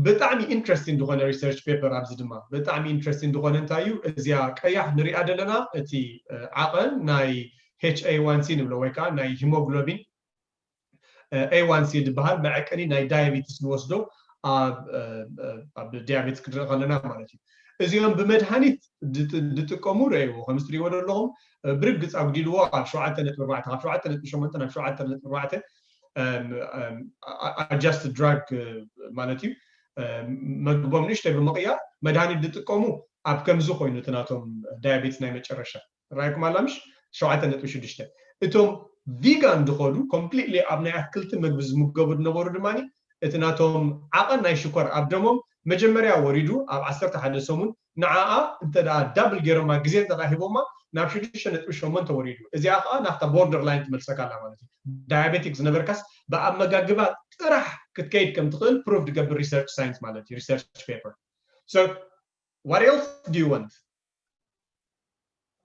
ብጣዕሚ interesting ዝኾነ research paper ኣብዚ ድማ ብጣዕሚ interesting ዝኾነ እንታይ እዩ እዚኣ ቀያሕ ንሪኣ ዘለና እቲ ዓቐን ናይ H A one C ንብሎ ወይ ከዓ ናይ hemoglobin A one C ዝበሃል መዐቀኒ ናይ diabetes ንወስዶ ኣብ diabetes ክንርኢ ከለና ማለት እዩ። እዚኦም ብመድሃኒት ዝጥቀሙ ረእይዎ ከምዚ ትሪእዎ ዘለኹም ብርግፅ ኣጉዲልዎ ኣብ ሸውዓተ ነጥቢ ኣርባዕተ ካብ ሸውዓተ ነጥቢ ሸሞንተ ናብ ሸውዓተ ነጥቢ ኣርባዕተ adjust drug ማለት እዩ መግቦም ንእሽተይ ብምቕያር መድሃኒት ዝጥቀሙ ኣብ ከምዚ ኮይኑ እቲ ናቶም diabetes ናይ መጨረሻ ራይኩም ኣላ ምሽ ሸውዓተ ነጥቢ ሽዱሽተ እቶም vegan ዝኸዱ completely ኣብ ናይ ኣትክልቲ ምግቢ ዝምገቡ ዝነበሩ ድማ እቲ ናቶም ዓቐን ናይ ሽኮር ኣብ ደሞም መጀመርያ ወሪዱ ኣብ ዓሰርተ ሓደ ሰሙን ንዓኣ እንተ double ገይሮማ ግዜ እንተ ሂቦማ ናብ ሽዱሽተ ነጥቢ ሸሞንተ ወሪዱ። እዚኣ ከዓ ናብታ border line ትመልሰካ ኣላ ማለት እዩ። Diabetic ዝነበርካስ ብኣመጋግባ ጥራሕ ክትከይድ ከም ትኽእል prove ዝገብር research science ማለት እዩ research paper። So what else do you want?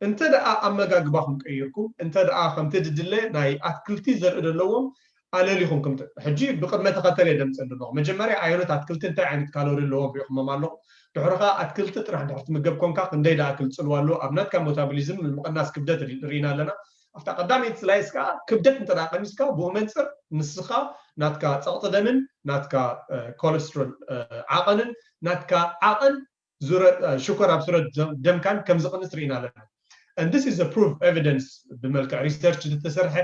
እንተ ደኣ ኣመጋግባኹም ቀይርኩም እንተ ደኣ ከምቲ ድድለ ናይ ኣትክልቲ ዘርኢ ዘለዎም ኣለሊኹም ክምት ሕጂ ብቅድመ ተኸተል እየ ደምፀ ኣለኹ። መጀመርያ ኣየኖት ኣትክልቲ እንታይ ዓይነት ካሎሪ ኣለዎም ሪኢኹሞም ኣለኹም። ድሕሪ ከዓ ኣትክልቲ ጥራሕ ድሕር ትምገብ ኮንካ ክንደይ ደኣክል ፅልዋ ኣለዎ ኣብ ናትካ ሞታቦሊዝም ንምቕናስ ክብደት ርኢና ኣለና። ኣብታ ቀዳመይቲ ስላይስ ከዓ ክብደት እንተ ቀኒስካ ብኡ መንፅር ንስኻ ናትካ ፀቕጢ ደምን ናትካ ኮለስትሮል ዓቐንን ናትካ ዓቐን ሽኮር ኣብ ስረት ደምካን ከም ዝቕንስ ርኢና ኣለና። And this is a proof evidence ብመልክዕ ሪሰርች ዝተሰርሐ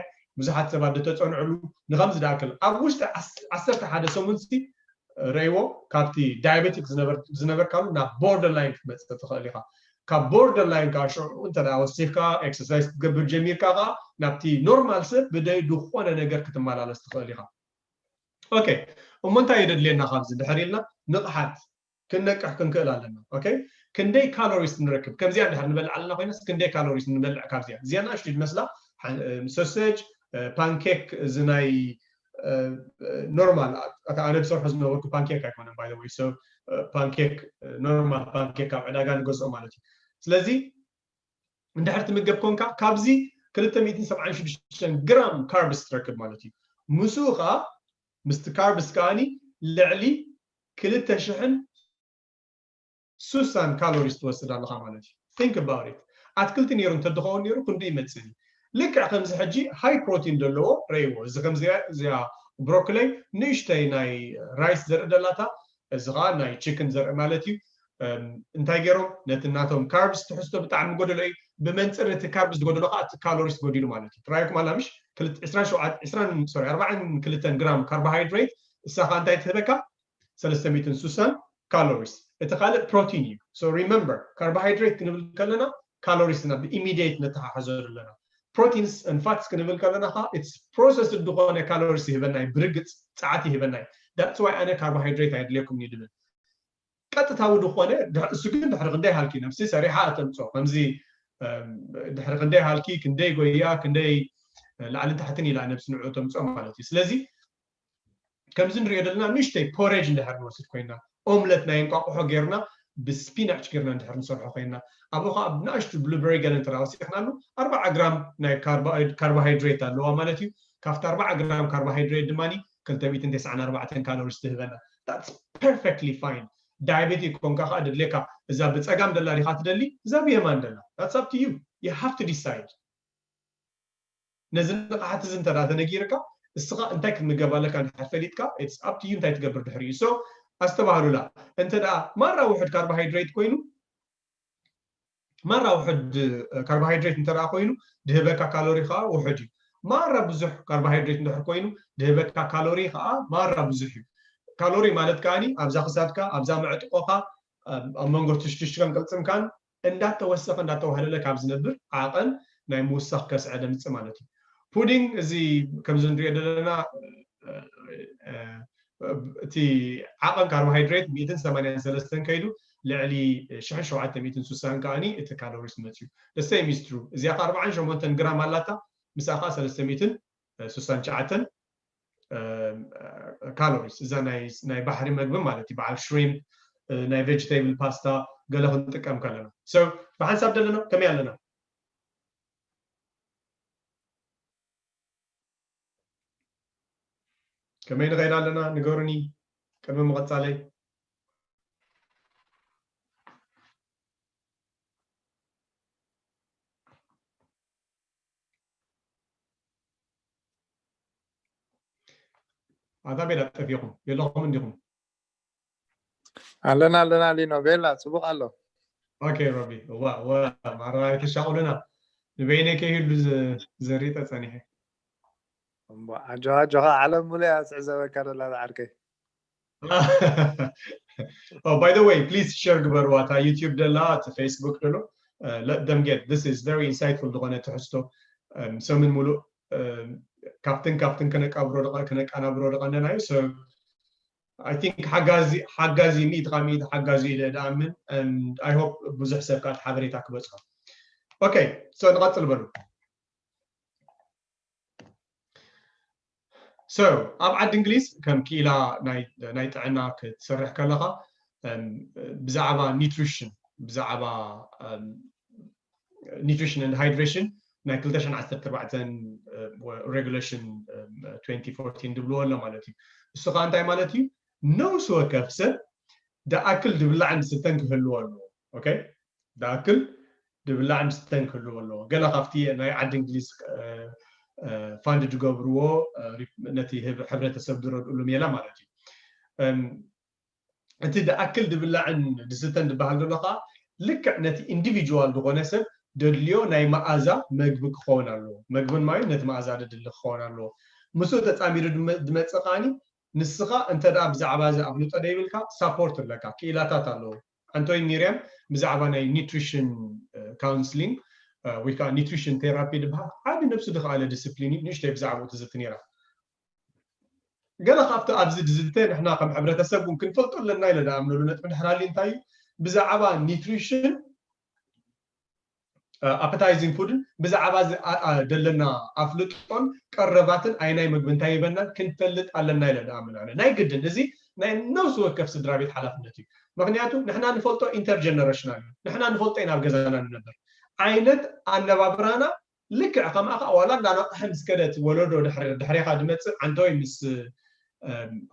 ብዙሓት ሰባት ዝተፀንዕሉ ንከምዚ ዳኣክል ኣብ ውሽጢ ዓሰርተ ሓደ ሰሙን ሲ ረይዎ ካብቲ ዳያቤቲክ ዝነበርካሉ ናብ ቦርደር ላይን ክትመፅእ ትኽእል ኢኻ። ካብ ቦርደር ላይን ከዓ ሽዑ እንተ ወሲፍካ ኤክሰርሳይዝ ክትገብር ጀሚርካ ከዓ ናብቲ ኖርማል ሰብ ብደይ ዝኾነ ነገር ክትመላለስ ትኽእል ኢኻ። ኦኬ፣ እሞ እንታይ የደድልየና ካብዚ ድሕር ኢልና ንቕሓት ክንነቅሕ ክንክእል ኣለና። ኦኬ፣ ክንደይ ካሎሪስ ንረክብ? ከምዚኣ እንድሕር ንበልዕ ኣለና ኮይናስ ክንደይ ካሎሪስ ንበልዕ? ካብዚኣ እዚኣ ንኣሽቱ ዝመስላ ሶሴጅ፣ ፓንኬክ፣ እዚ ናይ ኖርማል ኣነ ዝሰርሖ ዝነበርኩ ፓንኬክ ኣይኮነን። ባይ ወይ ሶ ፓንኬክ፣ ኖርማል ፓንኬክ ኣብ ዕዳጋ ንገዝኦ ማለት እዩ። ስለዚ እንድሕር ትምገብ ኮንካ ካብዚ ክልተ ሚእትን ሰብዓን ሽዱሽተን ግራም ካርብስ ትረክብ ማለት እዩ። ምስኡ ከዓ ምስቲ ካርብስ ከዓኒ ልዕሊ ክልተ ሽሕን ሱሳን ካሎሪስ ትወስድ ኣለኻ ማለት እዩ። Think about it። ኣትክልቲ ነይሩ እንተድኸውን ነይሩ ክንዱ ይመፅእ እዩ። ልክዕ ከምዚ ሕጂ ሃይ ፕሮቲን ዘለዎ ረይዎ እዚ ከምዚ እዚኣ ብሮኮለይ ንእሽተይ ናይ ራይስ ዘርኢ ደላታ እዚ ከዓ ናይ ቺክን ዘርኢ ማለት እዩ። እንታይ ገይሮም ነቲ ናቶም ካርብስ ትሕዝቶ ብጣዕሚ ጎደሎ እዩ። ብመንፅር እቲ ካርብስ ዝጎደሎ ከዓ እቲ ካሎሪስ ጎዲሉ ማለት እዩ። ትራይኩም ኣላ ምሽ ዕስራን ሸውዓተ ዕስራን ሶሪ ኣርባዓን ክልተን ግራም ካርቦሃይድሬት እሳ ከዓ እንታይ ትህበካ ሰለስተ ሚእትን ሱሳን ካሎሪስ። እቲ ካልእ ፕሮቲን እዩ። So remember ካርቦሃይድሬት ክንብል ከለና ካሎሪስ ኢና ብኢሚዲየት ነተሓሕዘሉ ኣለና። ፕሮቲንስ and ፋትስ ክንብል ከለና ከዓ it's processed ዝኾነ ካሎሪስ ይህበና እዩ። ብርግፅ ፀዓት ይህበና እዩ። That's why ኣነ ካርቦሃይድሬት ኣየድልየኩም እዩ ድብል ቀጥታዊ ዝኾነ እሱ ግን ድሕሪ ክንደይ ሃልኪ ነብሲ ሰሪሓ እተምፅኦ ከምዚ ድሕሪ ክንደይ ሃልኪ ክንደይ ጎያ ክንደይ ላዕልን ታሕትን ኢላ ነብሲ ንዑ ተምፅኦ ማለት እዩ። ስለዚ ከምዚ ንሪኦ ዘለና ንእሽተይ ፖሬጅ እንድሕር ንወስድ ኮይና ኦምለት ናይ እንቋቑሖ ጌርና ብስፒናች ጌርና እንድሕር ንሰርሖ ኮይና ኣብኡ ከዓ ብናእሽቱ ብሉበሪ ገለ እንተ ወሲኽናሉ ኣርባዓ ግራም ናይ ካርቦሃይድሬት ኣለዋ ማለት እዩ። ካብቲ ኣርባዓ ግራም ካርቦሃይድሬት ድማ ክልተ ሚእትን ተስዓን ኣርባዕተን ካሎሪስ ትህበና። That's perfectly fine። ዳያቤቲክ ኮንካ ከዓ ደድሌካ እዛ ብፀጋም ደላ ዲካ ትደሊ እዛ ብየማን ደላ that's up to you። You have to decide። ነዚ ንቕሓት እዚ እንተ ተነጊርካ እስኻ እንታይ ክትምገብ ኣለካ እንድሕር ፈሊጥካ it's up to you እንታይ ትገብር ድሕሪኡ። So ኣስተባህሉላ እንተ ደኣ ማራ ውሕድ ካርቦሃይድሬት ኮይኑ ማራ ውሕድ ካርቦሃይድሬት እንተ ደኣ ኮይኑ ድህበካ ካሎሪ ከዓ ውሕድ እዩ። ማራ ብዙሕ ካርቦሃይድሬት እንድሕር ኮይኑ ድህበካ ካሎሪ ከዓ ማራ ብዙሕ እዩ። ካሎሪ ማለት ከዓኒ ኣብዛ ክሳድካ ኣብዛ መዕጥቆኻ ኣብ መንጎ ትሽትሽካን ቅልፅምካን እንዳተወሰኸ እንዳተዋህለለ ካብ ዝነብር ዓቐን ናይ ምውሳኽ ከስዐ ደምፅእ ማለት እዩ። ፑዲንግ እዚ ከምዚ ንሪኦ ዘለና እቲ ዓቐን ካርቦሃይድሬት ሚእትን ሰማንያን ሰለስተን ከይዱ ልዕሊ ሽሕን ሸውዓተ ሚእትን ሱሳን ከዓኒ እቲ ካሎሪስ መፅዩ። The same is true። እዚኣ ከ ኣርባዓን ሸሞንተን ግራም ኣላታ ምሳኻ ሰለስተ ሚእትን ሱሳን ትሽዓተን ካሎሪስ እዛ ናይ ባሕሪ መግቢ ማለት እዩ። በዓል ሽሪምፕ ናይ ቬጅቴብል ፓስታ ገለ ክንጥቀም ከለና ብሓንሳብ ደለና ከመይ ኣለና? ከመይ ንኸይድ ኣለና ንገሩኒ ቅድሚ ምቐፃለይ። ኣታ ቤላ ጠፊኹም የለኹም እንዲኹም? ኣለና ኣለና ሊኖ ቤላ ፅቡቅ ኣሎ። ኦኬ ሮቢ ዋ ዋ ማራ ኣይተሻቁልና ንበይነይ ከይህሉ ዘሪጠ ፀኒሐ። ኣጆኻ ኣጆኻ ዓለም ሙሉእ እያ ትዕዘበካ ደላ ዓርከይ። Oh, by the way please share ግበርዋ እታ ዩቲዩብ ደላ እቲ ፌስቡክ ደሎ let them get this is very insightful ዝኾነ ትሕዝቶ ሰሙን ሙሉእ ካብትን ካብትን ከነቃብሮ ከነቃናብሮ ዝቐነናዩ። So I think ሓጋዚ ሓጋዚ ሚእቲ ካብ ሚእቲ ሓጋዚ ኢለ ዝኣምን and I hope ብዙሕ ሰብ ከዓ ሓበሬታ ክበፅሖ። Okay so ንቐፅል በሉ። So ኣብ ዓዲ እንግሊዝ ከም ክኢላ ናይ ጥዕና ክትሰርሕ ከለኻ ብዛዕባ ኒትሪሽን ብዛዕባ nutrition and hydration ናይ ክልተ ሽሕን ዓሰርተ ኣርባዕተን regulation twenty fourteen ዝብልዎ ኣሎ ማለት እዩ። እሱ ከዓ እንታይ ማለት እዩ? ነብሲ ወከፍ ሰብ ደኣክል ድብላዕን ድስተን ክህልዎ ኣለዎ። ኦኬ፣ ደኣክል ድብላዕን ድስተን ክህልዎ ኣለዎ። ገለ ካብቲ ናይ ዓዲ እንግሊዝ ፋንድ ዝገብርዎ ነቲ ሕብረተሰብ ዝረድእሉ ሜላ ማለት እዩ። እቲ ደኣክል ድብላዕን ድስተን ዝበሃል ዘሎ ከዓ ልክዕ ነቲ ኢንዲቪጁዋል ዝኾነ ሰብ ደድልዮ ናይ መኣዛ መግቢ ክኸውን ኣለዎ። መግብን ማይን ነቲ መኣዛ ደድሊ ክኸውን ኣለዎ። ምስኡ ተፃሚሩ ድመፅእ ከዓኒ ንስኻ እንተ ደኣ ብዛዕባ እዚ ኣፍልጦ ደይብልካ ሳፖርት ኣለካ፣ ክኢላታት ኣለዎ። ኣንቶይ ሚርያም ብዛዕባ ናይ ኒትሪሽን ካውንስሊንግ ወይ ከዓ ኒትሪሽን ቴራፒ ዝበሃል ዓቢ ነብሱ ዝኸኣለ ዲስፕሊን እዩ። ንእሽተይ ብዛዕባኡ ትዝቲ ነይራ። ገለ ካብቲ ኣብዚ ዝዝተ ንሕና ከም ሕብረተሰብ እውን ክንፈልጦ ኣለና ኢለ ዝኣምነሉ ነጥቢ ድሕር ኣሊ እንታይ እዩ? ብዛዕባ ኒትሪሽን ኣፐታይዚንግ ፉድን ብዛዕባ ዘለና ኣፍልጦን ቀረባትን ኣይናይ ምግቢ እንታይ ይበናን ክንፈልጥ ኣለና ኢለ ዝኣምን ኣነ። ናይ ግድን እዚ ናይ ነብሲ ወከፍ ስድራ ቤት ሓላፍነት እዩ። ምክንያቱ ንሕና ንፈልጦ ኢንተርጀነሬሽናል እዩ። ንሕና ንፈልጦ ኢና ኣብ ገዛና ንነብር ዓይነት ኣነባብራና ልክዕ ከምኣ ከዓ ዋላ እንዳነቕሐ ምስ ከደት ወለዶ ድሕሬኻ ድመፅእ ዓንተወይ ምስ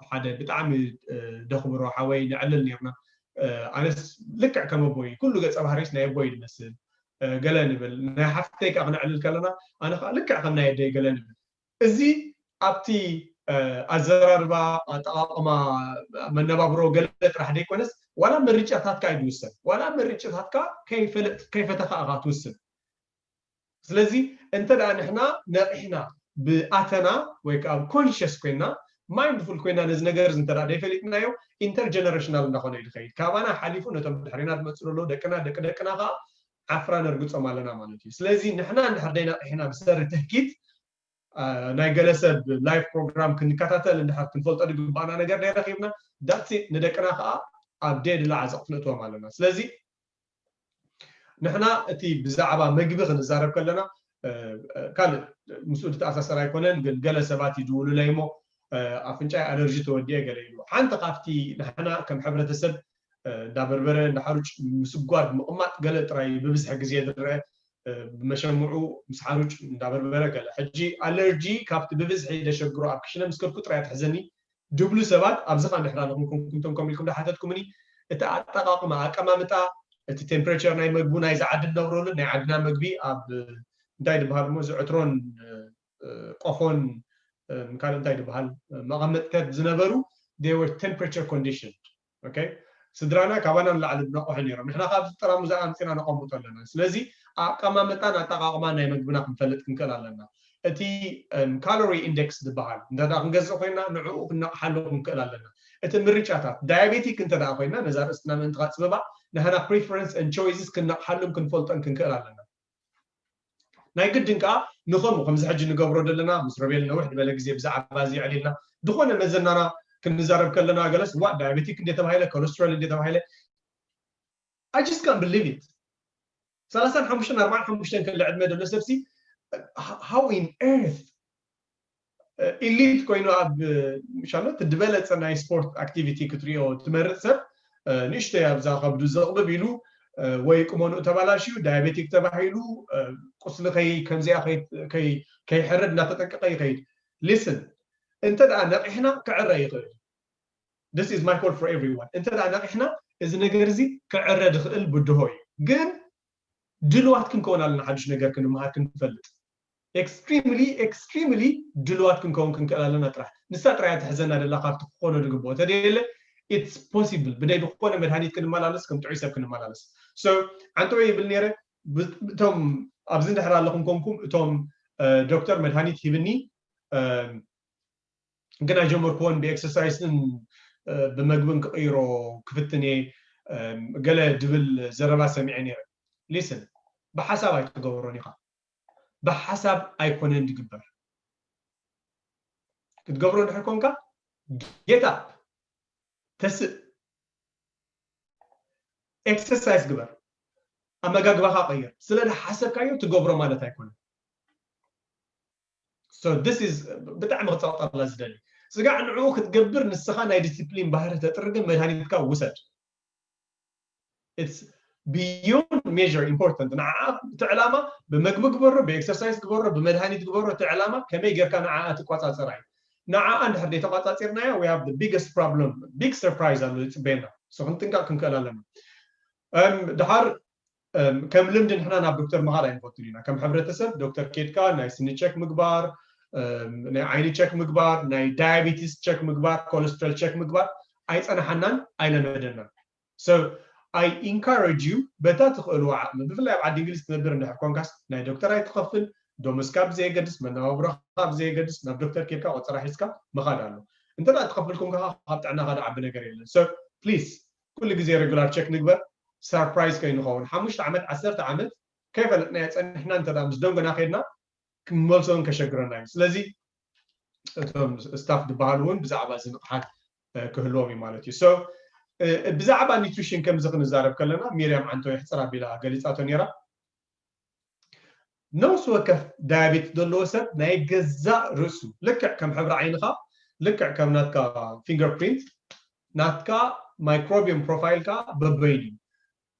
ሓደ ብጣዕሚ ደኽብሮ ሓወይ ነዕልል ነርና። ኣነስ ልክዕ ከም ኣቦይ ኩሉ ገፀ ባህሪስ ናይ ኣቦይ ድመስል ገለ ንብል። ናይ ሓፍተይ ከዓ ክነዕልል ከለና ኣነ ከዓ ልክዕ ከም ናይ ኣደይ ገለ ንብል። እዚ ኣብቲ ኣዘራርባ፣ ኣጠቓቕማ፣ መነባብሮ ገለ ጥራሕ ዘይኮነስ ዋላ ምርጫታትካ እዩ ዝውሰን። ዋላ ምርጫታትካ ከይፈተኻ ኢኻ ትውስን። ስለዚ እንተ ደኣ ንሕና ነቒሕና ብኣተና ወይ ከዓ ኮንሽስ ኮይና ማይንድፉል ኮይና ነዚ ነገር እዚ እንተ ደኣ ደይፈሊጥናዮ ኢንተርጀነሬሽናል እንዳኾነ እዩ ዝኸይድ። ካባና ሓሊፉ ነቶም ድሕሬና ዝመፅኡ ዘለዉ ደቅና ደቂ ደቅና ከዓ ዓፍራ ነርግፆም ኣለና ማለት እዩ። ስለዚ ንሕና እንድሕር ደይነቒሕና ብሰሪ ትህኪት ናይ ገለ ሰብ ላይፍ ፕሮግራም ክንከታተል እንድሕር ክንፈልጦ ዝግባእና ነገር ደይረኺብና ዳትስ ንደቅና ከዓ ኣብ ደየድላ ዓዘቕ ክንእትዎም ኣለና። ስለዚ ንሕና እቲ ብዛዕባ መግቢ ክንዛረብ ከለና ካልእ ምስኡ ዝተኣሳሰር ኣይኮነን፣ ግን ገለ ሰባት ይድውሉለይ እሞ ኣፍንጫይ ኣለርጂ ተወዲአ ገለ ኢሉ። ሓንቲ ካብቲ ንሕና ከም ሕብረተሰብ እንዳበርበረ እንዳሓሩጭ ምስጓድ ምቕማጥ ገለ ጥራይ ብብዝሒ ግዜ ዝረአ ብመሸምዑ ምስ ሓሩጭ እንዳበርበረ ገለ። ሕጂ ኣለርጂ ካብቲ ብብዝሒ ደሸግሮ ኣብ ክሽነ ምስ ከድኩ ጥራይ ትሕዘኒ ድብሉ ሰባት ኣብዚ ኸዓ እንድሕር ኣለኹም ኮንኩም ቶም ከም ኢልኩም ዳሓተትኩምኒ እቲ ኣጠቓቕማ ኣቀማምጣ እቲ ቴምፕሬቸር ናይ መግቡ ናይዚ ዓዲ ንነብረሉ ናይ ዓድና መግቢ ኣብ እንታይ ዝበሃል እሞ እዚ ዕትሮን ቆፎን ካልእ እንታይ ዝበሃል መቐመጥታት ዝነበሩ they were temperature conditioned okay ስድራና ካባና ንላዕሊ ዝነቕሑ ነይሮም ንሕና ካብዚ ጠራሙዛ ኣምፂና ነቐምጦ ኣለና ስለዚ ኣቀማምጣን ኣጠቓቕማን ናይ መግብና ክንፈልጥ ክንክእል ኣለና እቲ calorie index ዝበሃል እንተ ክንገዝእ ኮይና ንዕኡ ክንነቕሓሉ ክንክእል ኣለና እቲ ምርጫታት diabetic እንተ ኮይና ነዛ ርእስትና ምእንቲ ካፅብባ ንህና preference and choices ክንነቕሓሉን ክንፈልጦን ክንክእል ኣለና ናይ ግድን ከዓ ንኸምኡ ከምዚ ሕጂ ንገብሮ ዘለና ምስ ሮቤል ነውሕ ዝበለ ግዜ ብዛዕባ እዚ የዕሊልና ዝኾነ መዘናና ክንዛረብ ከለና ገለስ ዋ diabetic እንደ ተባሂለ cholesterol እንደ ተባሂለ I just can't believe it ሰላሳን ሓሙሽተን ኣርባዓን ሓሙሽተን ክሊ ዕድመ ዘሎ ሰብሲ how in earth ኢሊት ኮይኑ ኣብ ሻሎት ዝበለፀ ናይ ስፖርት ኣክቲቪቲ ክትሪኦ ትመርፅ ሰብ ንእሽተይ ኣብዛ ከብዱ ዘቕብብ ኢሉ ወይ ቁመንኡ ተባላሽዩ ዳያቤቲክ ተባሂሉ ቁስሊ ከምዚኣ ከይሕርድ እናተጠንቀቀ ይኸይድ listen እንተ ደኣ ነቒሕና ክዕረ ይኽእል this is my call for everyone እንተ ደኣ ነቒሕና እዚ ነገር እዚ ክዕረ ዝኽእል ብድሆ እዩ ግን ድልዋት ክንከውን ኣለና ሓዱሽ ነገር ክንመሃር ክንፈልጥ extremely extremely ድልዋት ክንከውን ክንክእል ኣለና ጥራሕ ንሳ ጥራይ ትሕዘና ደላ ካብቲ ክኾኖ ዝግብኦ ተደየለ it's possible ብደይ ዝኾነ መድሃኒት ክንመላለስ ከም ጥዑይ ሰብ ክንመላለስ so ዓንተወ ይብል ነይረ እቶም ኣብዚ እንድሕር ኣለኹም ኮንኩም እቶም ዶክተር መድሃኒት ሂብኒ ግን ኣይጀመርክዎን ብኤክሰርሳይስን ብመግብን ክቕይሮ ክፍትን እየ ገለ ድብል ዘረባ ሰሚዐ ነይረ listen ብሓሳብ ኣይትገበሮን ኢኻ ብሓሳብ ኣይኮነን ዝግበር ክትገብሮ እንድሕር ኮንካ get up ተስእ ኤክሰርሳይስ ግበር ኣመጋግባኻ ቀይር ስለ ዝሓሰብካዮ ትገብሮ ማለት ኣይኮነን so this is ብጣዕሚ ክፀቕጠላ ዝደሊ ስጋዕ ንዕኡ ክትገብር ንስኻ ናይ ዲስፕሊን ባህሪ ተጥርግን መድሃኒትካ ውሰድ it's beyond measure important። ንዓኣ እቲ ዕላማ ብመግቢ ግበሮ፣ ብኤክሰርሳይዝ ግበሮ፣ ብመድሃኒት ግበሮ፣ እቲ ዕላማ ከመይ ጌርካ ንዓኣ ትቆጻጸራ እዩ። ንዓኣ እንድሕር ዘይተቆጻጺርናያ we have the biggest problem። ቢግ ሰርፕራይዝ ኣሎ ዝጽበየና። So ክንጥንቀቕ ክንክእል ኣለና። ድሓር ከም ልምዲ ንሕና ናብ ዶክተር ምኻድ ኣይንፈቱን ኢና። ከም ሕብረተሰብ ዶክተር ኬድካ ናይ ስኒ ቸክ ምግባር፣ ናይ ዓይኒ ቸክ ምግባር፣ ናይ ዳያቤቲስ ቸክ ምግባር፣ ኮለስትሮል ቸክ ምግባር ኣይጸናሓናን ኣይለመደናን። So I encourage you በታ ትኽእልዎ ዓቕሚ፣ ብፍላይ ኣብ ዓዲ እንግሊዝ ትነብር እንድሕር ኮንካስ ናይ ዶክተር ኣይትኸፍል፣ ዶምስካ ብዘየገድስ፣ መነባብሮኻ ብዘየገድስ ናብ ዶክተር ኬድካ ቆጸራ ሒዝካ ምኻድ ኣሎ። እንተ ደኣ ትኸፍል ኮንካ ካብ ጥዕናኻ ዝዓቢ ነገር የለን። So please ኩሉ ግዜ ሬጉላር ቸክ ንግበር። ሰርፕራይዝ ከይንኸውን ሓሙሽተ ዓመት ዓሰርተ ዓመት ከይፈለጥናዮ ጸኒሕና እንተ ምስ ደንጎና ከድና ክንመልሶ እውን ከሸግረና እዩ። ስለዚ እቶም ስታፍ ዝበሃሉ እውን ብዛዕባ እዚ ንቕሓት ክህልዎም እዩ ማለት እዩ። So ብዛዕባ ኒትሪሽን ከምዚ ክንዛረብ ከለና ሚርያም ዓንቶ የሕፅር ኣቢላ ገሊፃቶ ነይራ። ነፍሲ ወከፍ ዳያቤትስ ዘለዎ ሰብ ናይ ገዛእ ርእሱ ልክዕ ከም ሕብሪ ዓይንኻ ልክዕ ከም ናትካ ፊንገር ፕሪንት ናትካ ማይክሮቢየም ፕሮፋይልካ በበይኑ እዩ።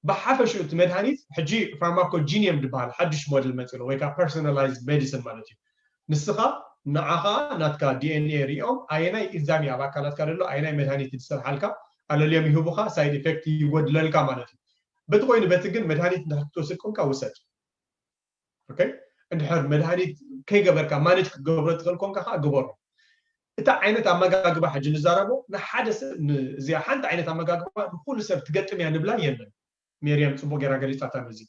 ብሓፈሽኡ እቲ መድሃኒት ሕጂ ፋርማኮጂኒየም ዝበሃል ሓዱሽ ሞዴል መፂኡ ወይ ከዓ ፐርሶናላይዝ ሜዲሲን ማለት እዩ። ንስኻ ንዓኻ ናትካ ዲኤንኤ ሪኦም ኣየናይ ኢንዛም ኣብ ኣካላትካ ዘሎ ኣየናይ መድሃኒት ዝሰርሓልካ ኣለልዮም ይህቡኻ፣ ሳይድ ኢፌክት ይጎድለልካ ማለት እዩ። በቲ ኮይኑ በቲ ግን መድሃኒት እንድሕር ክትወስድ ኮንካ ውሰድ። ኦኬ፣ እንድሕር መድሃኒት ከይገበርካ ማኔጅ ክትገብሮ ትኽእል ኮንካ ከዓ ግበሮ። እታ ዓይነት ኣመጋግባ ሕጂ ንዛረቦ ንሓደ ሰብ እዚኣ ሓንቲ ዓይነት ኣመጋግባ ንኩሉ ሰብ ትገጥም እያ ንብላ የለን። ሜርያም ፅቡቅ ገይራ ገሊፃታ ነዚ።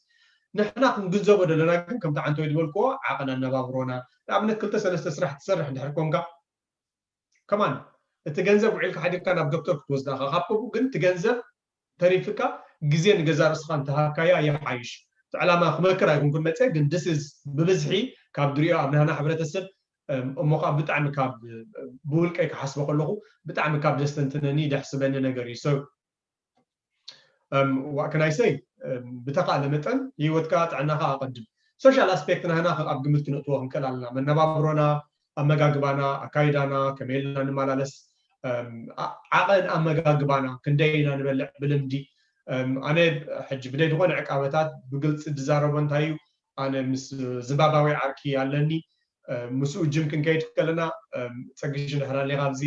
ንሕና ክንግንዘቦ ዘለና ግን ከምቲ ዓንተወይ ዝበልክዎ ዓቕን ኣነባብሮና ንኣብነት ክልተ ሰለስተ ስራሕ ትሰርሕ እንድሕር ኮንካ ከማን እቲ ገንዘብ ውዒልካ ሓዲርካ ናብ ዶክተር ክትወስዳ ኢኻ። ካብ ከምኡ ግን እቲ ገንዘብ ተሪፍካ ግዜ ንገዛ ርእስኻ እንተሃብካያ ይሓይሽ። እቲ ዕላማ ክመክር ኣይኮንኩን መፀ ግን this is ብብዝሒ ካብ ድሪኦ ኣብ ናህና ሕብረተሰብ እሞ ከዓ ብጣዕሚ ካብ ብውልቀይ ክሓስቦ ከለኹ ብጣዕሚ ካብ ዘስተንትነኒ ደሕስበኒ ነገር እዩ። So what can I say? ብተኻእለ መጠን ህይወትካ ጥዕናኻ ኣቐድም። ሶሻል ኣስፔክት ናህና ኣብ ግምት ክነእትዎ ክንክእል ኣለና። መነባብሮና፣ ኣመጋግባና፣ ኣካይዳና፣ ከመይ ኢልና ንመላለስ፣ ዓቐን ኣመጋግባና ክንደይ ኢና ንበልዕ ብልምዲ። ኣነ ሕጂ ብደይ ዝኾነ ዕቃበታት ብግልፂ ዝዛረቦ እንታይ እዩ፣ ኣነ ምስ ዝምባባዊ ዓርኪ ኣለኒ። ምስኡ ጅም ክንከይድ ከለና ፀግሽ እንድሕር ኣሊኻ ኣብዚ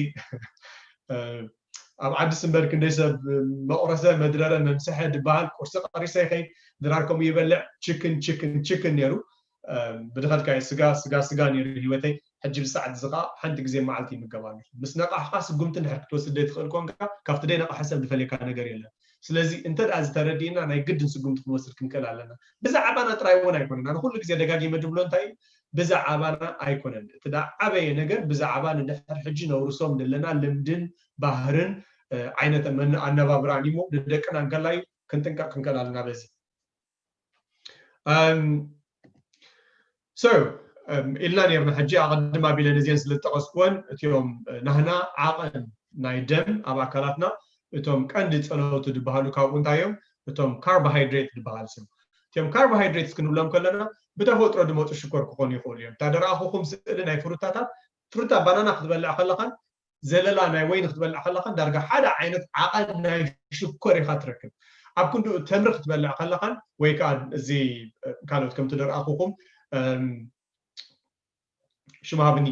ኣብ ዓዲ ስምበር ክንደይ ሰብ መቑረሰ መድረረ መምስሐ ዝበሃል ቁርሲ ቀሪሰ ይኸይድ። ድራር ከምኡ ይበልዕ ችክን ችክን ችክን ነይሩ። ብድኸድካዮ ስጋ ስጋ ስጋ ነይሩ ህይወተይ። ሕጂ ብሰዓት እዚ ከዓ ሓንቲ ግዜ መዓልቲ ይምገብ ኣለኹ። ምስ ነቃሕካ ስጉምቲ እንድሕር ክትወስድ ዘይትኽእል ኮንካ ካብቲ ደይነቃሐ ሰብ ዝፈልየካ ነገር የለን። ስለዚ እንተ ደኣ ዝተረዲእና ናይ ግድን ስጉምቲ ክንወስድ ክንክእል ኣለና። ብዛዕባና ጥራይ እውን ኣይኮነን። ኣነ ኩሉ ግዜ ደጋጊመ ድብሎ እንታይ እዩ ብዛዕባና ኣይኮነን። እቲ ደኣ ዓበየ ነገር ብዛዕባ ንድሕር ሕጂ ነውርሶም ዘለና ልምድን ባህርን ዓይነት ኣነባብራን እሞ ንደቅና እንከላይ ክንጥንቀቕ ክንክእል ኣለና በዚ። So ኢልና ነርና ሕጂ ኣቐድም ኣቢለ ነዚአን ስለ ዝጠቐስኩወን እቲኦም ናህና ዓቐን ናይ ደም ኣብ ኣካላትና እቶም ቀንዲ ፀለውቲ ዝበሃሉ ካብኡ እንታይ እዮም? እቶም ካርቦሃይድሬት ዝበሃል ስም። እቲኦም ካርቦሃይድሬትስ ክንብሎም ከለና ብተፈጥሮ ዝመፁ ሽኮር ክኾኑ ይኽእሉ እዮም። እታ ደረኣኹኹም ስእሊ ናይ ፍሩታታት ፍሩታ ባናና ክትበልዕ ከለኻን ዘለላ ናይ ወይኒ ክትበልዕ ከለኻን ዳርጋ ሓደ ዓይነት ዓቐን ናይ ሽኮር ኢኻ ትረክብ። ኣብ ክንድኡ ተምሪ ክትበልዕ ከለኻን ወይ ከዓ እዚ ካልኦት ከምቲ ደረኣኹኹም ሽማብኒ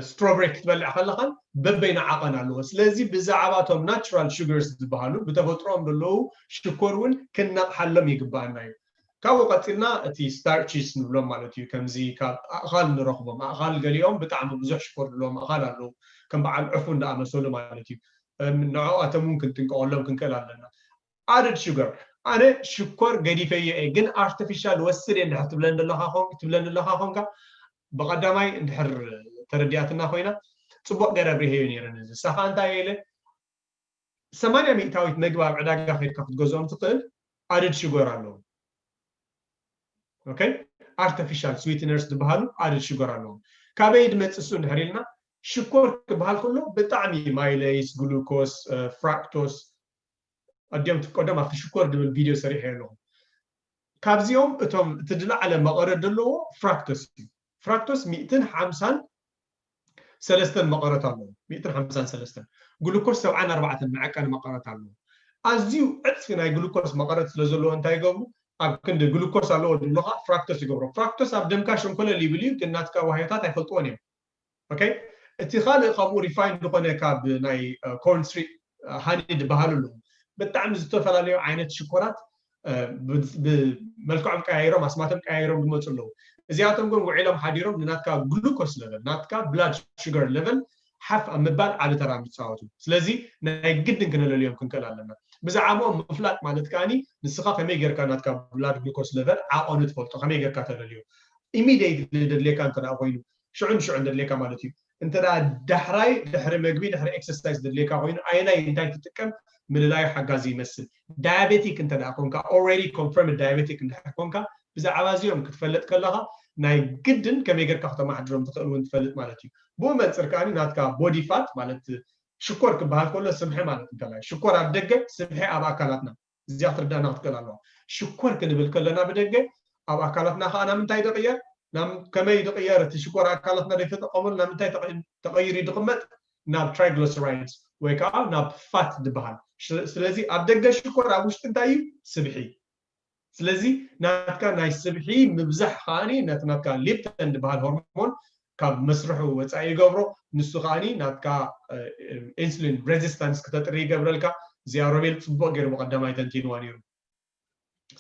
ስትሮበሪ ክትበልዕ ከለኻን በበይና ዓቐን ኣለዎ። ስለዚ ብዛዕባ እቶም ናቹራል ሹገርስ ዝበሃሉ ብተፈጥሮኦም ዘለዉ ሽኮር እውን ክነቕሓሎም ይግባኣና እዩ። ካብኡ ቀፂልና እቲ ስታርችስ ንብሎም ማለት እዩ። ከምዚ ካብ ኣእኻል ንረኽቦም ኣእኻል ገሊኦም ብጣዕሚ ብዙሕ ሽኮር ዘለዎም ኣእኻል ኣለዉ። ከም በዓል ዕፉን ዝኣመሰሉ ማለት እዩ። ንዕኣቶም እውን ክንጥንቀቐሎም ክንክእል ኣለና። ኣድድ ሹገር ኣነ ሽኮር ገዲፈዮ እየ ግን ኣርቲፊሻል ወስድ እየ እንድሕር ትብለኒ ዘለኻ ኮን- ትብለኒ ኣለኻ ኮንካ ብቐዳማይ እንድሕር ተረዲኣትና ኮይና ፅቡቕ ገይረ ኣብሪሀዮ ነይረ ነዚ ንሳኻ እንታይ ኢለ ሰማንያ ሚእታዊት መግቢ ኣብ ዕዳጋ ከድካ ክትገዝኦም ትኽእል ኣድድ ሽጎር ኣለዎም okay artificial sweeteners ዝበሃሉ ኣድድ ሽጎር ኣለዎም ካበይ ድመፅእ እሱ እንድሕር ኢልና ሽኮር ክበሃል ከሎ ብጣዕሚ ማይለይስ ግሉኮስ ፍራክቶስ ኣዲኦም ትቀደም ኣብቲ ሽኮር ድብል ቪድዮ ሰሪሐ ኣለኹ ካብዚኦም እቶም እቲ ዝለዓለ መቐረት ዘለዎ ፍራክቶስ እዩ ፍራክቶስ ሚእትን ሓምሳን ሰለስተን መቐረት ኣለዎ ሚእትን ሓምሳን ሰለስተን ግሉኮስ ሰብዓን ኣርባዕተን መዐቀኒ መቐረት ኣለዎ ኣዝዩ ዕፅፊ ናይ ግሉኮስ መቐረት ስለ ዘለዎ እንታይ ይገብሩ? ኣብ ክንዲ ግሉኮስ ኣለዎ ዝብሉኻ ፍራክቶስ ይገብሮ። ፍራክቶስ ኣብ ደምካ ሸንኮለል ይብል እዩ፣ ግን ናትካ ዋህዮታት ኣይፈልጥዎን እዮም። ኦኬ፣ እቲ ካልእ ካብኡ ሪፋይን ዝኾነ ካብ ናይ ኮርን ስሪ ሃኒ ዝበሃሉ ኣለዉ። ብጣዕሚ ዝተፈላለዩ ዓይነት ሽኮራት ብመልክዖም ቀያይሮም ኣስማቶም ቀያይሮም ዝመፁ ኣለዉ። እዚኣቶም ግን ውዒሎም ሓዲሮም ንናትካ ግሉኮስ ለቨል ናትካ ብላድ ሹገር ለቨል ሓፍ ኣብ ምባል ዓቢ ተራ ይፃወቱ። ስለዚ ናይ ግድን ክነለልዮም ክንክእል ኣለና። ብዛዕባኦም ምፍላጥ ማለት ከዓኒ ንስኻ ከመይ ጌርካ ናትካ ብላድ ግሉኮስ ለቨል ዓቐኑ ትፈልጦ፣ ከመይ ጌርካ ተለልዮ። ኢሚዲየትሊ ደድልየካ እንተ ደኣ ኮይኑ ሽዑ ንሽዑ ደድልየካ ማለት እዩ። እንተ ደኣ ዳሕራይ ድሕሪ መግቢ ድሕሪ ኤክሰርሳይዝ ደድልየካ ኮይኑ ኣየናይ እንታይ ትጥቀም ምልላዩ ሓጋዚ ይመስል። ዳያቤቲክ እንተ ደኣ ኮንካ፣ ኦልሬዲ ኮንፈርምድ ዳያቤቲክ እንድሕር ኮንካ ብዛዕባ እዚኦም ክትፈልጥ ከለኻ ናይ ግድን ከመይ ጌርካ ክተማሓድሮም ትኽእል እውን ትፈልጥ ማለት እዩ። ብኡ መንፅር ከኣ ናትካ ቦዲ ፋት ማለት ሽኮር ክበሃል ከሎ ስብሒ ማለት እንተላይ ሽኮር ኣብ ደገ ስብሒ ኣብ ኣካላትና እዚኣ ክትርዳእና ክትክእል ኣለዋ። ሽኮር ክንብል ከለና ብደገ ኣብ ኣካላትና ከዓ ናብ ምንታይ ድቕየር? ናብ ከመይ ድቕየር? እቲ ሽኮር ኣካላትና ዘይተጠቐመሉ ናብ ምንታይ ተቐ- ተቐይሩ ድቕመጥ? ናብ ትራይግሊሰራይድስ ወይ ከዓ ናብ ፋት ዝበሃል። ሽ- ስለዚ ኣብ ደገ ሽኮር ኣብ ውሽጢ እንታይ እዩ? ስብሒ። ስለዚ ናትካ ናይ ስብሒ ምብዛሕ ከዓኒ ነቲ ናትካ ሊፕተን ዝበሃል ሆርሞን ካብ መስርሑ ወፃኢ ይገብሮ። ንሱ ከዓኒ ናትካ ኢንሱሊን ሬዚስታንስ ክተጥሪ ይገብረልካ። እዚኣ ሮቤል ፅቡቅ ገይሩ ብቀዳማይ ተንቲንዋ ነይሩ።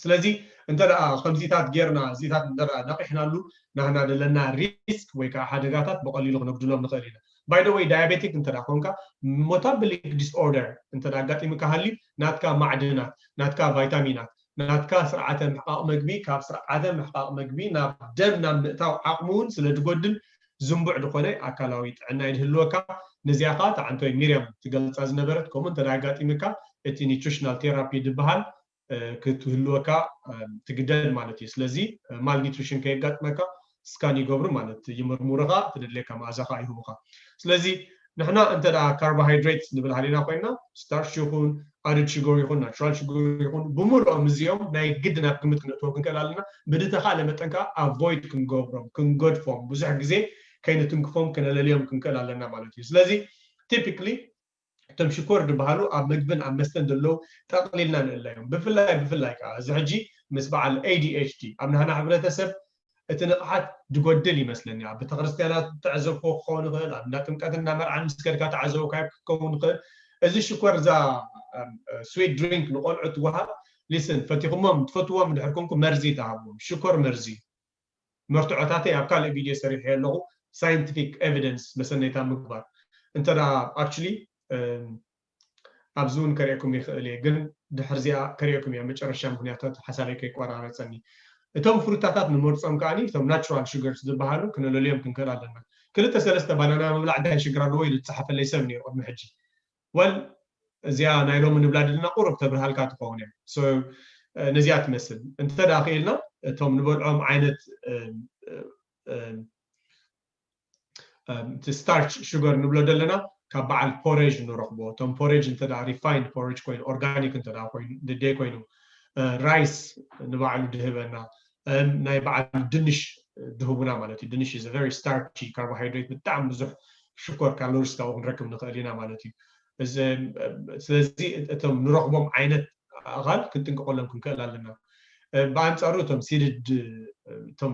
ስለዚ እንተ ደኣ ከምዚታት ጌርና እዚታት እንተ ደኣ ነቂሕናሉ ናህና ዘለና ሪስክ ወይ ከዓ ሓደጋታት ብቐሊሉ ክነጉድሎም ንኽእል ኢና። ባይ ደ ወይ ዳያቤቲክ እንተ ደኣ ኮንካ ሞታብሊክ ዲስኦርደር እንተ ደኣ ኣጋጢሙካ ሃልዩ ናትካ ማዕድናት ናትካ ቫይታሚናት ናትካ ስርዓተ ምሕቃቕ መግቢ ካብ ስርዓተ ምሕቃቕ መግቢ ናብ ደም ናብ ምእታው ዓቕሚ እውን ስለ ዝጎድል ዝንቡዕ ዝኾነ ኣካላዊ ጥዕና ይድህልወካ። ነዚኣ ከዓ ተዓንቶይ ሚርያም ትገልፃ ዝነበረት ከምኡ እንተ ኣጋጢምካ እቲ ኒትሪሽናል ቴራፒ ዝበሃል ክትህልወካ ትግደድ ማለት እዩ። ስለዚ ማልኒትሪሽን ከየጋጥመካ ስካን ይገብሩ ማለት ይምርምሩኻ፣ ትደድልየካ መኣዛ ከዓ ይህቡኻ። ስለዚ ንሕና እንተ ደኣ ካርቦሃይድሬት ንብል ሃሊና ኮይና ስታርች ይኹን ኣድድ ሽጎር ይኹን ናቹራል ሽጎር ይኹን ብምልኦም እዚኦም ናይ ግድን ኣብ ግምት ክነእትዎም ክንክእል ኣለና። ብድተኻለ መጠን ከዓ ኣቮይድ ክንገብሮም ክንገድፎም ብዙሕ ግዜ ከይንትንክፎም ክነለልዮም ክንክእል ኣለና ማለት እዩ። ስለዚ ቲፒክሊ እቶም ሽኮር ዝበሃሉ ኣብ መግብን ኣብ መስተን ዘለዉ ጠቕሊልና ንእለዮም። ብፍላይ ብፍላይ ከዓ እዚ ሕጂ ምስ በዓል ኤ ዲ ኤች ዲ ኣብ ናህና ሕብረተሰብ እቲ ንቕሓት ድጎድል ይመስለኒ። ኣብ ቤተክርስትያናት ተዕዘብኮ ክኸውን ይኽእል፣ ኣብ እንዳ ጥምቀት እንዳ መርዓን ምስ ከድካ ተዓዘብካዮ ክኸውን ይኽእል። እዚ ሽኮር እዛ ስዊት ድሪንክ ንቆልዑ ትወሃብ ሊስን ፈቲኹሞም ትፈትዎም እንድሕር ኮንኩ መርዚ ተሃብዎም። ሽኮር መርዚ መርትዖታተይ ኣብ ካልእ ቪድዮ ሰሪሐ ኣለኹ። ሳይንቲፊክ ኤቪደንስ መሰነይታ ምግባር እንተ ኣክቹሊ ኣብዚ እውን ከርእየኩም ይኽእል እየ፣ ግን ድሕርዚኣ ከርእየኩም እየ መጨረሻ ምክንያታት ሓሳበይ ከይቆራረፀኒ። እቶም ፍሩታታት ንመርፆም ከዓኒ እቶም ናቹራል ሹገርስ ዝበሃሉ ክነለልዮም ክንክእል ኣለና። ክልተ ሰለስተ ባናና ምብላዕ እንታይ ሽግር ኣለዎ ኢሉ ዝፀሓፈለይ ሰብ ነይሩ ቅድሚ ሕጂ። ወል እዚኣ ናይ ሎሚ ንብላ ድልና ቁሩብ ተብርሃልካ ትኸውን እያ። ነዚኣ ትመስል እንተ ደኣ ክኢልና እቶም ንበልዖም ዓይነት ስታርች ሹገር ንብሎ ዘለና ካብ በዓል ፖሬጅ ንረኽቦ። እቶም ፖሬጅ እንተ ሪፋይንድ ፖሬጅ ኮይኑ ኦርጋኒክ እንተ ኮይኑ ድደይ ኮይኑ ራይስ ንባዕሉ ድህበና ናይ በዓል ድንሽ ድህቡና ማለት እዩ። ድንሽ is very starchy carbohydrate ብጣዕሚ ብዙሕ ሽኮር ካሎሪስ ካብኡ ክንረክብ ንኽእል ኢና ማለት እዩ። ስለዚ እቶም ንረኽቦም ዓይነት ኣኻል ክንጥንቀቀሎም ክንክእል ኣለና። ብኣንፃሩ እቶም ሲድድ እቶም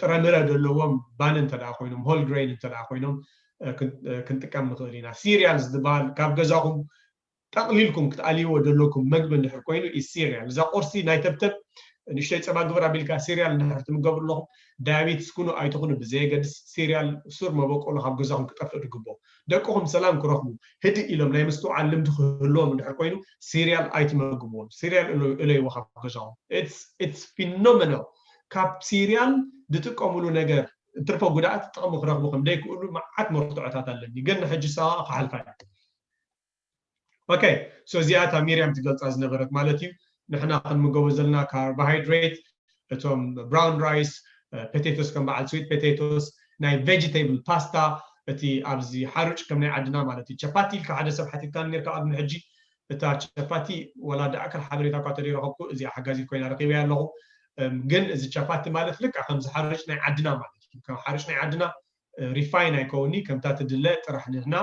ጥረምረ ዘለዎም ባን እንተ ኮይኖም ሆል ግሬን እንተ ኮይኖም ክንጥቀም ንኽእል ኢና። ሲሪያል ዝበሃል ካብ ገዛኹም ጠቕሊልኩም ክትኣልይዎ ዘለኩም መግቢ እንድሕር ኮይኑ እዩ ሲሪያል። እዛ ቁርሲ ናይ ተብተብ ንእሽተይ ፀባ ግብር ኣቢልካ ሲሪያል እንድሕር ትምገቡ ኣለኹም ዳያቤትስ ኩኑ ኣይትኹኑ ብዘየገድስ ሲሪያል ሱር መበቆሉ ካብ ገዛኹም ክጠፍእ ድግብኦ። ደቅኹም ሰላም ክረኽቡ ህድእ ኢሎም ናይ ምስትውዓል ልምዲ ክህልዎም እንድሕር ኮይኑ ሲሪያል ኣይትመግብዎም። ሲሪያል እለይዎ ካብ ገዛኹም። It's phenomenal። ካብ ሲሪያል ዝጥቀምሉ ነገር ትርፈ ጉድኣት ጥቕሚ ክረኽቡ ከም ዘይክእሉ መዓት መርትዖታት ኣለኒ። ግን ንሕጂ ሰ ክሓልፋ እየ። ኦኬ so እዚኣ እታ ሚርያም ትገልፃ ዝነበረት ማለት እዩ። ንሕና ክንምገቦ ዘለና ካርቦሃይድሬት እቶም ብራውን ራይስ ፖቴቶስ ከም በዓል ስዊት ፖቴቶስ ናይ ቬጂቴብል ፓስታ እቲ ኣብዚ ሓሩጭ ከም ናይ ዓድና ማለት እዩ። ቸፓቲ ኢልካ ሓደ ሰብ ሓቲትካ ነርካ ቅድሚ ሕጂ እታ ቸፓቲ ወላ ዳእከል ሓበሬታ እኳ ተደይረኸብኩ እዚኣ ሓጋዚት ኮይና ረኪበያ ኣለኹ። ግን እዚ ቸፓቲ ማለት ልክዕ ከምዚ ሓሩጭ ናይ ዓድና ማለት እዩ። ከም ሓሩጭ ናይ ዓድና ሪፋይን ኣይከውኒ ከምታ ትድለ ጥራሕ ንህና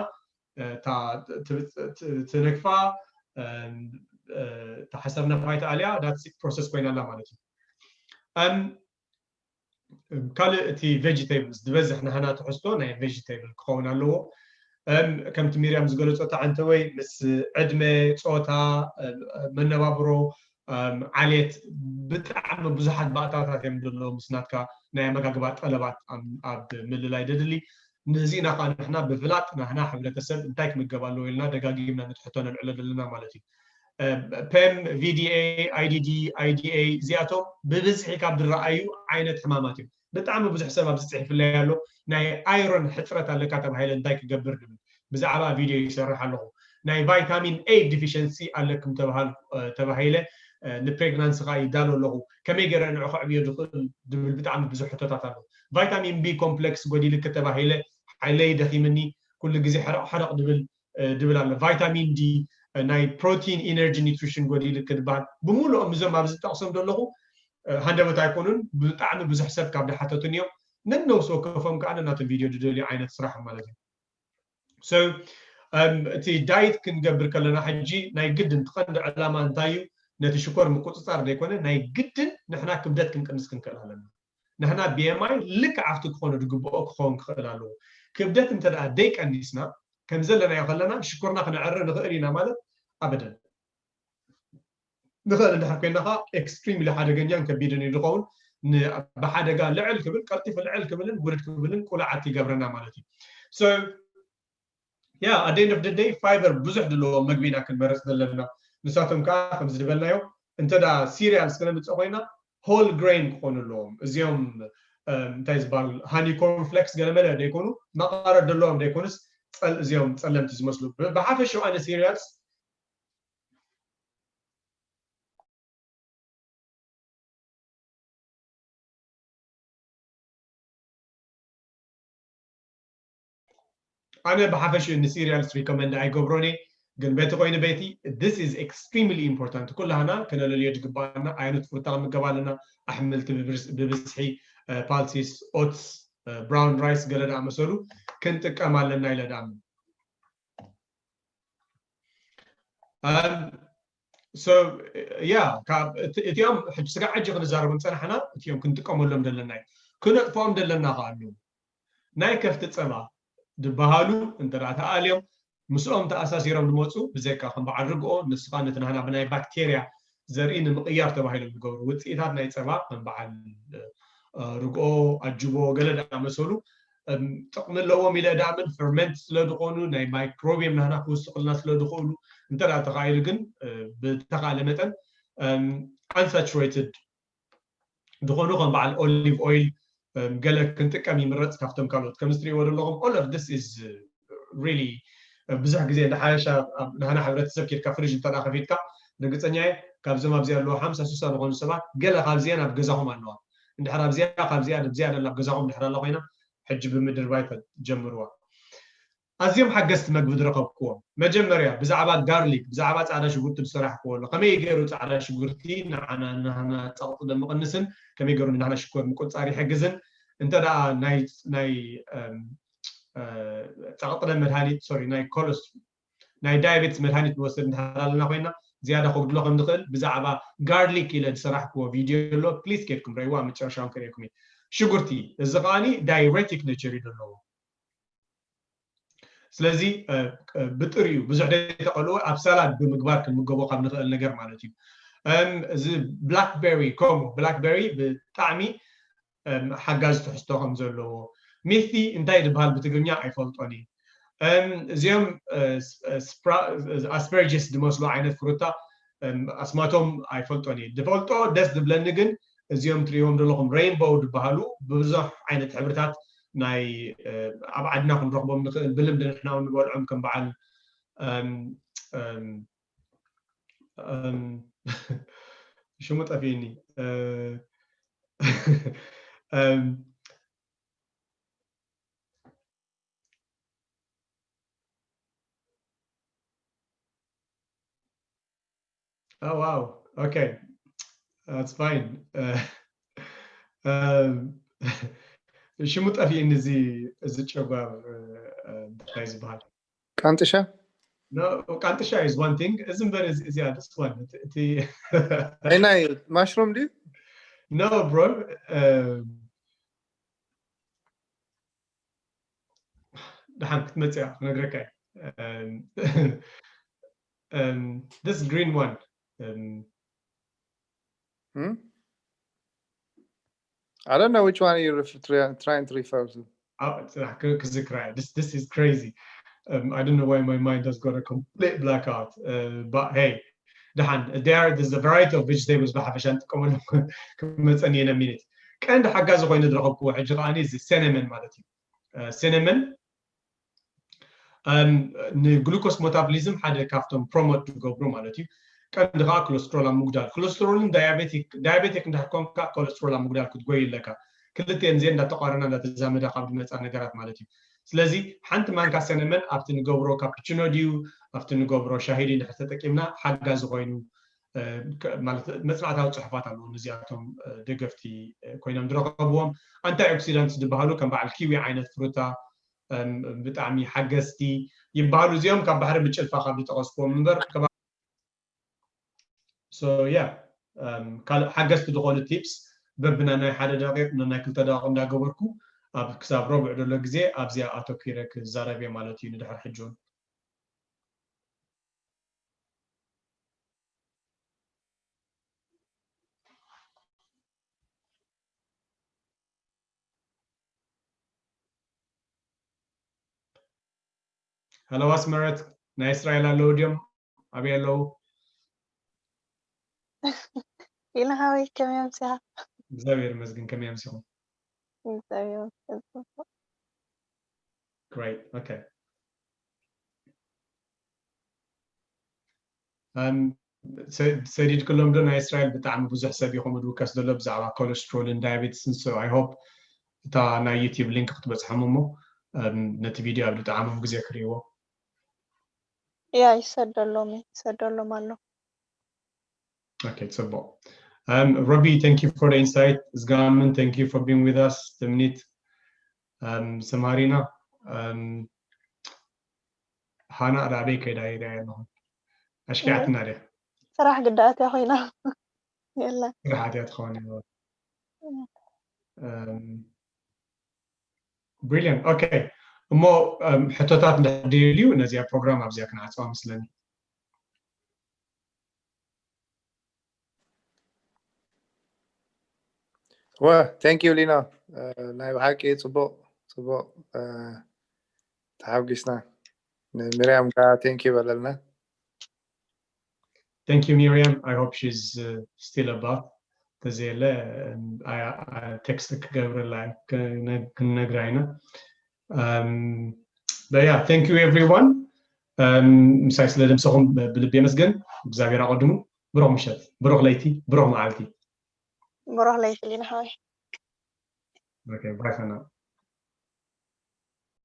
ትነግፋ እታ ሓሰር ነፋይት ኣልያ ዳትስ ፕሮሰስ ኮይና ኣላ ማለት እዩ። ካልእ እቲ ቬጅቴብልስ ዝበዝሕ ናህና ትሕዝቶ ናይ ቬጅቴብል ክኸውን ኣለዎ። ከምቲ ሚርያም ዝገለፆ ተዓንተወይ ምስ ዕድመ፣ ፆታ፣ መነባብሮ፣ ዓሌት ብጣዕሚ ብዙሓት ባእታታት እዮም ዘለዉ ምስ ናትካ ናይ ኣመጋግባ ጠለባት ኣብ ምልላይ ደድሊ። ነዚእና ከዓ ንሕና ብፍላጥ ናህና ሕብረተሰብ እንታይ ክምገብ ኣለዎ ኢልና ደጋጊምና ንትሕቶ ነልዕሎ ዘለና ማለት እዩ። ፔም፣ ቪዲኤ፣ ኣይዲዲ፣ ኣይዲኤ እዚኣቶም ብብዝሒ ካብ ዝረኣዩ ዓይነት ሕማማት እዮም። ብጣዕሚ ብዙሕ ሰብ ኣብዚ ፅሒፍለይ ኣሎ። ናይ ኣይሮን ሕፅረት ኣለካ ተባሂለ እንታይ ክገብር ድብል ብዛዕባ ቪድዮ ይሰርሕ ኣለኹ። ናይ ቫይታሚን ኤ ዲፊሸንሲ ኣለክም ተባሂለ ንፕሬግናንሲ ከዓ ይዳሎ ኣለኹ። ከመይ ገይረ ንዑ ከዕብዮ ዝኽእል ድብል ብጣዕሚ ብዙሕ ሕቶታት ኣሎ። ቫይታሚን ቢ ኮምፕሌክስ ጎዲልክ ተባሂለ ሓይለይ ደኺምኒ ኩሉ ግዜ ሕረቕ ሕረቕ ድብል ድብል ኣሎ። ቫይታሚን ዲ፣ ናይ ፕሮቲን ኢነርጂ ኒትሪሽን ጎዲሉ ክድበሃል ብምሉኦም እዞም ኣብዚ ዝጠቕሶም ዘለኹ ሃንደበት ኣይኮኑን። ብጣዕሚ ብዙሕ ሰብ ካብ ዝሓተቱኒ እዮም። ነነብሲ ወከፎም ከዓ ነናቶም ቪድዮ ዝደልዩ ዓይነት ስራሕ ማለት እዩ። So እቲ ዳይት ክንገብር ከለና ሕጂ ናይ ግድን ትቐንዲ ዕላማ እንታይ እዩ? ነቲ ሽኮር ምቁፅፃር ዘይኮነ ናይ ግድን ንሕና ክብደት ክንቅንስ ክንክእል ኣለና። ንሕና ቢኤምኣይ ልክዕ ኣብቲ ክኾኑ ዝግብኦ ክኸውን ክኽእል ኣለዎ። ክብደት እንተ ደኣ ደይቀኒስና ከም ዘለናዮ ከለና ሽኮርና ክነዕሪ ንኽእል ኢና ማለት ኣበደን። ንኽእል እንድሕር ኮይና ከዓ ኤክስትሪምሊ ሓደገኛን ከቢድን እዩ ዝኸውን። ብሓደጋ ልዕል ክብል ቀልጢፉ ልዕል ክብልን ውርድ ክብልን ቁልዓት ይገብረና ማለት እዩ። So yeah, at the end of the day fiber ብዙሕ ድለዎ መግቢ ኢና ክንመርፅ ዘለና። ንሳቶም ከዓ ከምዚ ዝበልናዮ እንተ ደኣ ሲሪያልስ ክነምፅእ ኮይና ሆል ግሬን ክኾኑ ኣለዎም። እዚኦም እንታይ ዝበሃል ሃኒ ኮርንፍሌክስ ገለመለ ደይኮኑ መቐረት ዘለዎም ደይኮኑስ እዚኦም ፀለምቲ ዝመስሉ ብሓፈሽኡ ኣነ ሲሪያልስ ኣነ ብሓፈሽኡ ንሲሪያልስ ሪኮመንድ ኣይገብሮን እየ። ግን በቲ ኮይኑ በቲ this is extremely important ኩላህና ከነለልዮ ዝግባኣና ዓይነት ፍሩታ ክንምገብ ኣለና። ኣሕምልቲ ብብዝሒ፣ ፓልሲስ፣ ኦትስ፣ ብራውን ራይስ ገለ ዝኣመሰሉ ክንጥቀም ኣለና ኢለ ዝኣምን። ያ እቲኦም ስጋዕ ሕጂ ክንዛረቦም ፀናሕና እቲኦም ክንጥቀመሎም ዘለና እዩ። ክነጥፍኦም ዘለና ከዓ ኣለዉ። ናይ ከፍቲ ፀባ ዝበሃሉ እንተ ተኣልዮም ምስኦም ተኣሳሲሮም ዝመፁ ብዘይካ ከም በዓል ርግኦ ንስኻ ነቲ ናህና ብናይ ባክቴርያ ዘርኢ ንምቕያር ተባሂሎም ዝገብሩ ውፅኢታት ናይ ፀባ ከም በዓል ርግኦ፣ ኣጅቦ ገለ ዝኣመሰሉ ጥቕሚ ኣለዎም ኢለ ዳምን ፈርመንት ስለ ዝኾኑ ናይ ማይክሮቢየም ናህና ክውስኽልና ስለ ዝኽእሉ እንተ ተኻኢሉ ግን ብተኻለ መጠን ኣንሳቹሬትድ ዝኾኑ ከም በዓል ኦሊቭ ኦይል ገለ ክንጥቀም ይምረፅ ካብቶም ካልኦት ከምዚ ትሪእዎ ዘለኹም all of this is really ብዙሕ ግዜ ንሓበሻ ናህና ሕብረተሰብ ኬድካ ፍሪጅ እንተ ከፊትካ ርግፀኛ እየ ካብዞም ኣብዚ ኣለዉ ሓምሳ ስሳ ዝኾኑ ሰባት ገለ ካብዚአን ኣብ ገዛኹም ኣለዋ። እንድሕር ኣብዚኣ ካብዚኣ ኣብዚኣ ደላ ኣብ ገዛኹም እንድሕር ኣላ ኮይና ሕጂ ብምድርባይ ጀምርዋ። ኣዝዮም ሓገዝቲ መግቢ ዝረኸብክዎም መጀመርያ ብዛዕባ ጋርሊክ ብዛዕባ ፃዕዳ ሽጉርቲ ዝሰራሕክዎ ኣሎ ከመይ ገይሩ ፃዕዳ ሽጉርቲ ንዓና ናህና ፀቕጢ ደምቕንስን ከመይ ገይሩ ንናህና ሽኮር ምቁፃር ይሕግዝን እንተ ደኣ ናይ ናይ ፀቕጢ ደም መድሃኒት ሶሪ ናይ ኮለስ ናይ ዳያቤትስ መድሃኒት ንወስድ እንድሕር ኣለና ኮይና ዝያዳ ከጉድሎ ከም ዝኽእል ብዛዕባ ጋርሊክ ኢለ ዝሰራሕክዎ ቪድዮ ኣሎ ፕሊስ ኬድኩም ረእይዎ ኣብ መጨረሻ እውን ክርእየኩም እዩ ሽጉርቲ እዚ ከዓኒ ዳይሬቲክ ኔቸር እዩ ዘለዎ ስለዚ ብጥሪኡ ብዙሕ ደይተቐልዎ ኣብ ሳላድ ብምግባር ክንምገቦ ካብ ንኽእል ነገር ማለት እዩ እዚ ብላክቤሪ ኮሞ ብላክቤሪ ብጣዕሚ ሓጋዚ ትሕዝቶ ከም ዘለዎ ሚቲ እንታይ ዝበሃል ብትግርኛ ኣይፈልጦን እዩ እዚኦም ኣስፐርጅስ ዝመስሉ ዓይነት ፍሩታ ኣስማቶም ኣይፈልጦን እዩ ዝፈልጦ ደስ ዝብለኒ ግን እዚኦም ትሪእዎም ዘለኹም ሬንቦው ዝበሃሉ ብብዙሕ ዓይነት ሕብርታት ናይ ኣብ ዓድና ክንረኽቦም ንኽእል ብልምዲ ንሕና ንበልዖም ከም በዓል ሽሙ ጠፊእኒ Oh wow. Okay. That's fine. Uh, um, ሽሙ ጠፊእኒ እዚ እዚ ጨጓር እንታይ ዝበሃል ቃንጥሻ No, ቃንጥሻ is one thing. እዚ እምበር እዚ- እዚኣ this one እቲ- እቲ ናይ ናይ ማሽሩም ድዩ? No, bro. ደሓን ክትመፅእ እያ ክነግረካ እየ። Um, um, this green one. Um, Hmm? I don't know which one you're ref- try- trying to refer to. Ah, it's- ah, ክ- ክዝክራ እየ። This, this is crazy. Um, I don't know why my mind has got a complete blackout. Uh, but hey, ደሓን there is a variety of vegetables ብሓፈሻ ንጥቀመሎም ክመፀኒ እየ ሚኒት ቀንዲ ሓጋዚ ኮይኑ ዝረኸብኩዎ ሕጂ ከዓኒ እዚ cinnamon ማለት እዩ። Cinnamon ንግሉኮስ ሞታብሊዝም ሓደ ካብቶም ፕሮሞት ዝገብሩ ማለት እዩ። ቀንዲ ከዓ ኮለስትሮል ኣብ ምጉዳል ኮለስትሮልን ዳያቤቲክ ዳያቤቲክ እንዳኮንካ ኮለስትሮል ኣብ ምጉዳል ክትጎይ ኣለካ። ክልቲኤን እዚኤን እንዳተቋረና እንዳተዛመዳ ካብ ዝመፃ ነገራት ማለት እዩ። ስለዚ ሓንቲ ማንካ ሰነመን ኣብቲ ንገብሮ ካፕችኖ ድዩ ኣብቲ ንገብሮ ሻሂ ድዩ እንድሕር ተጠቂምና ሓጋዚ ኮይኑ ማለት መፅናዕታዊ ፅሑፋት ኣለዉ። ነዚኣቶም ደገፍቲ ኮይኖም ዝረኸብዎም ኣንታይ ኦክሲዳንት ዝበሃሉ ከም በዓል ኪዊ ዓይነት ፍሩታ ብጣዕሚ ሓገዝቲ ይበሃሉ። እዚኦም ካብ ባሕሪ ብጭልፋ ካብ ዝጠቐስክዎም እምበር so yeah ካልእ ሓገዝቲ ዝኾኑ ቲፕስ በብና ናይ ሓደ ደቂቕ ናይ ክልተ ደቂቕ እንዳገበርኩ ኣብ ክሳብ ረቡዕ ዘሎ ግዜ ኣብዚኣ ኣተኪረ ክዛረብ እየ ማለት እዩ። ንድሕር ሕጂ እውን ሄሎ ኣስመረት ናይ እስራኤል ኣለዉ ድዮም? ኣበይ ኣለዉ? ኢሉ ሃወይ ከመይ ኣምሲኻ? እግዚኣብሔር ይመስገን ከመይ ኣምሲኹም? እግዚኣብሔር ይመስገን። Great. Okay. ሰዲድ ክሎም ዶ ናይ እስራኤል ብጣዕሚ ብዙሕ ሰብ ይኹም ዝውከስ ዘሎ ብዛዕባ ኮለስትሮልን ዳያቤትስን so I hope እታ ናይ ዩቲብ ሊንክ ክትበፅሖም እሞ ነቲ ቪድዮ ኣብ ዝጠዓሞም ግዜ ክርእይዎ። ያ ይሰደሎም ይሰደሎም ኣሎ። Okay, ጽቡቕ። Um, Robbie, thank you for the insight. Zgaman, thank you for being with us. Temnit, um, Samarina, um, ሃና ዳበይ ከይዳ ይሪኣ ኣለኹ ኣሽኪዓትና ድያ ስራሕ ግዳኣት እያ ኮይና የላ ስራሓት እያ ትኸውን ብሪሊየንት ኦኬ እሞ ሕቶታት እንዳደልዩ ነዚኣ ፕሮግራም ኣብዚኣ ክንዓፅዋ መስለኒ ወ thank you ሊና ናይ ብሓቂ ፅቡቅ ፅቡቅ ተሓጒስና ንሚርያም ከዓ thank you በለልና thank you Miriam I hope she's uh, still above ተዘየለ ቴክስት ክገብረላ ክንነግራ ኢና ያ thank you everyone ምሳይ ስለ ደምሰኹም ብልቢ የመስገን እግዚኣብሔር ኣቀድሙ ብሩኽ ምሸት ብሩኽ ለይቲ ብሩኽ መዓልቲ ብሩኽ ለይቲ ሊና ሓወይ ባይ ፈና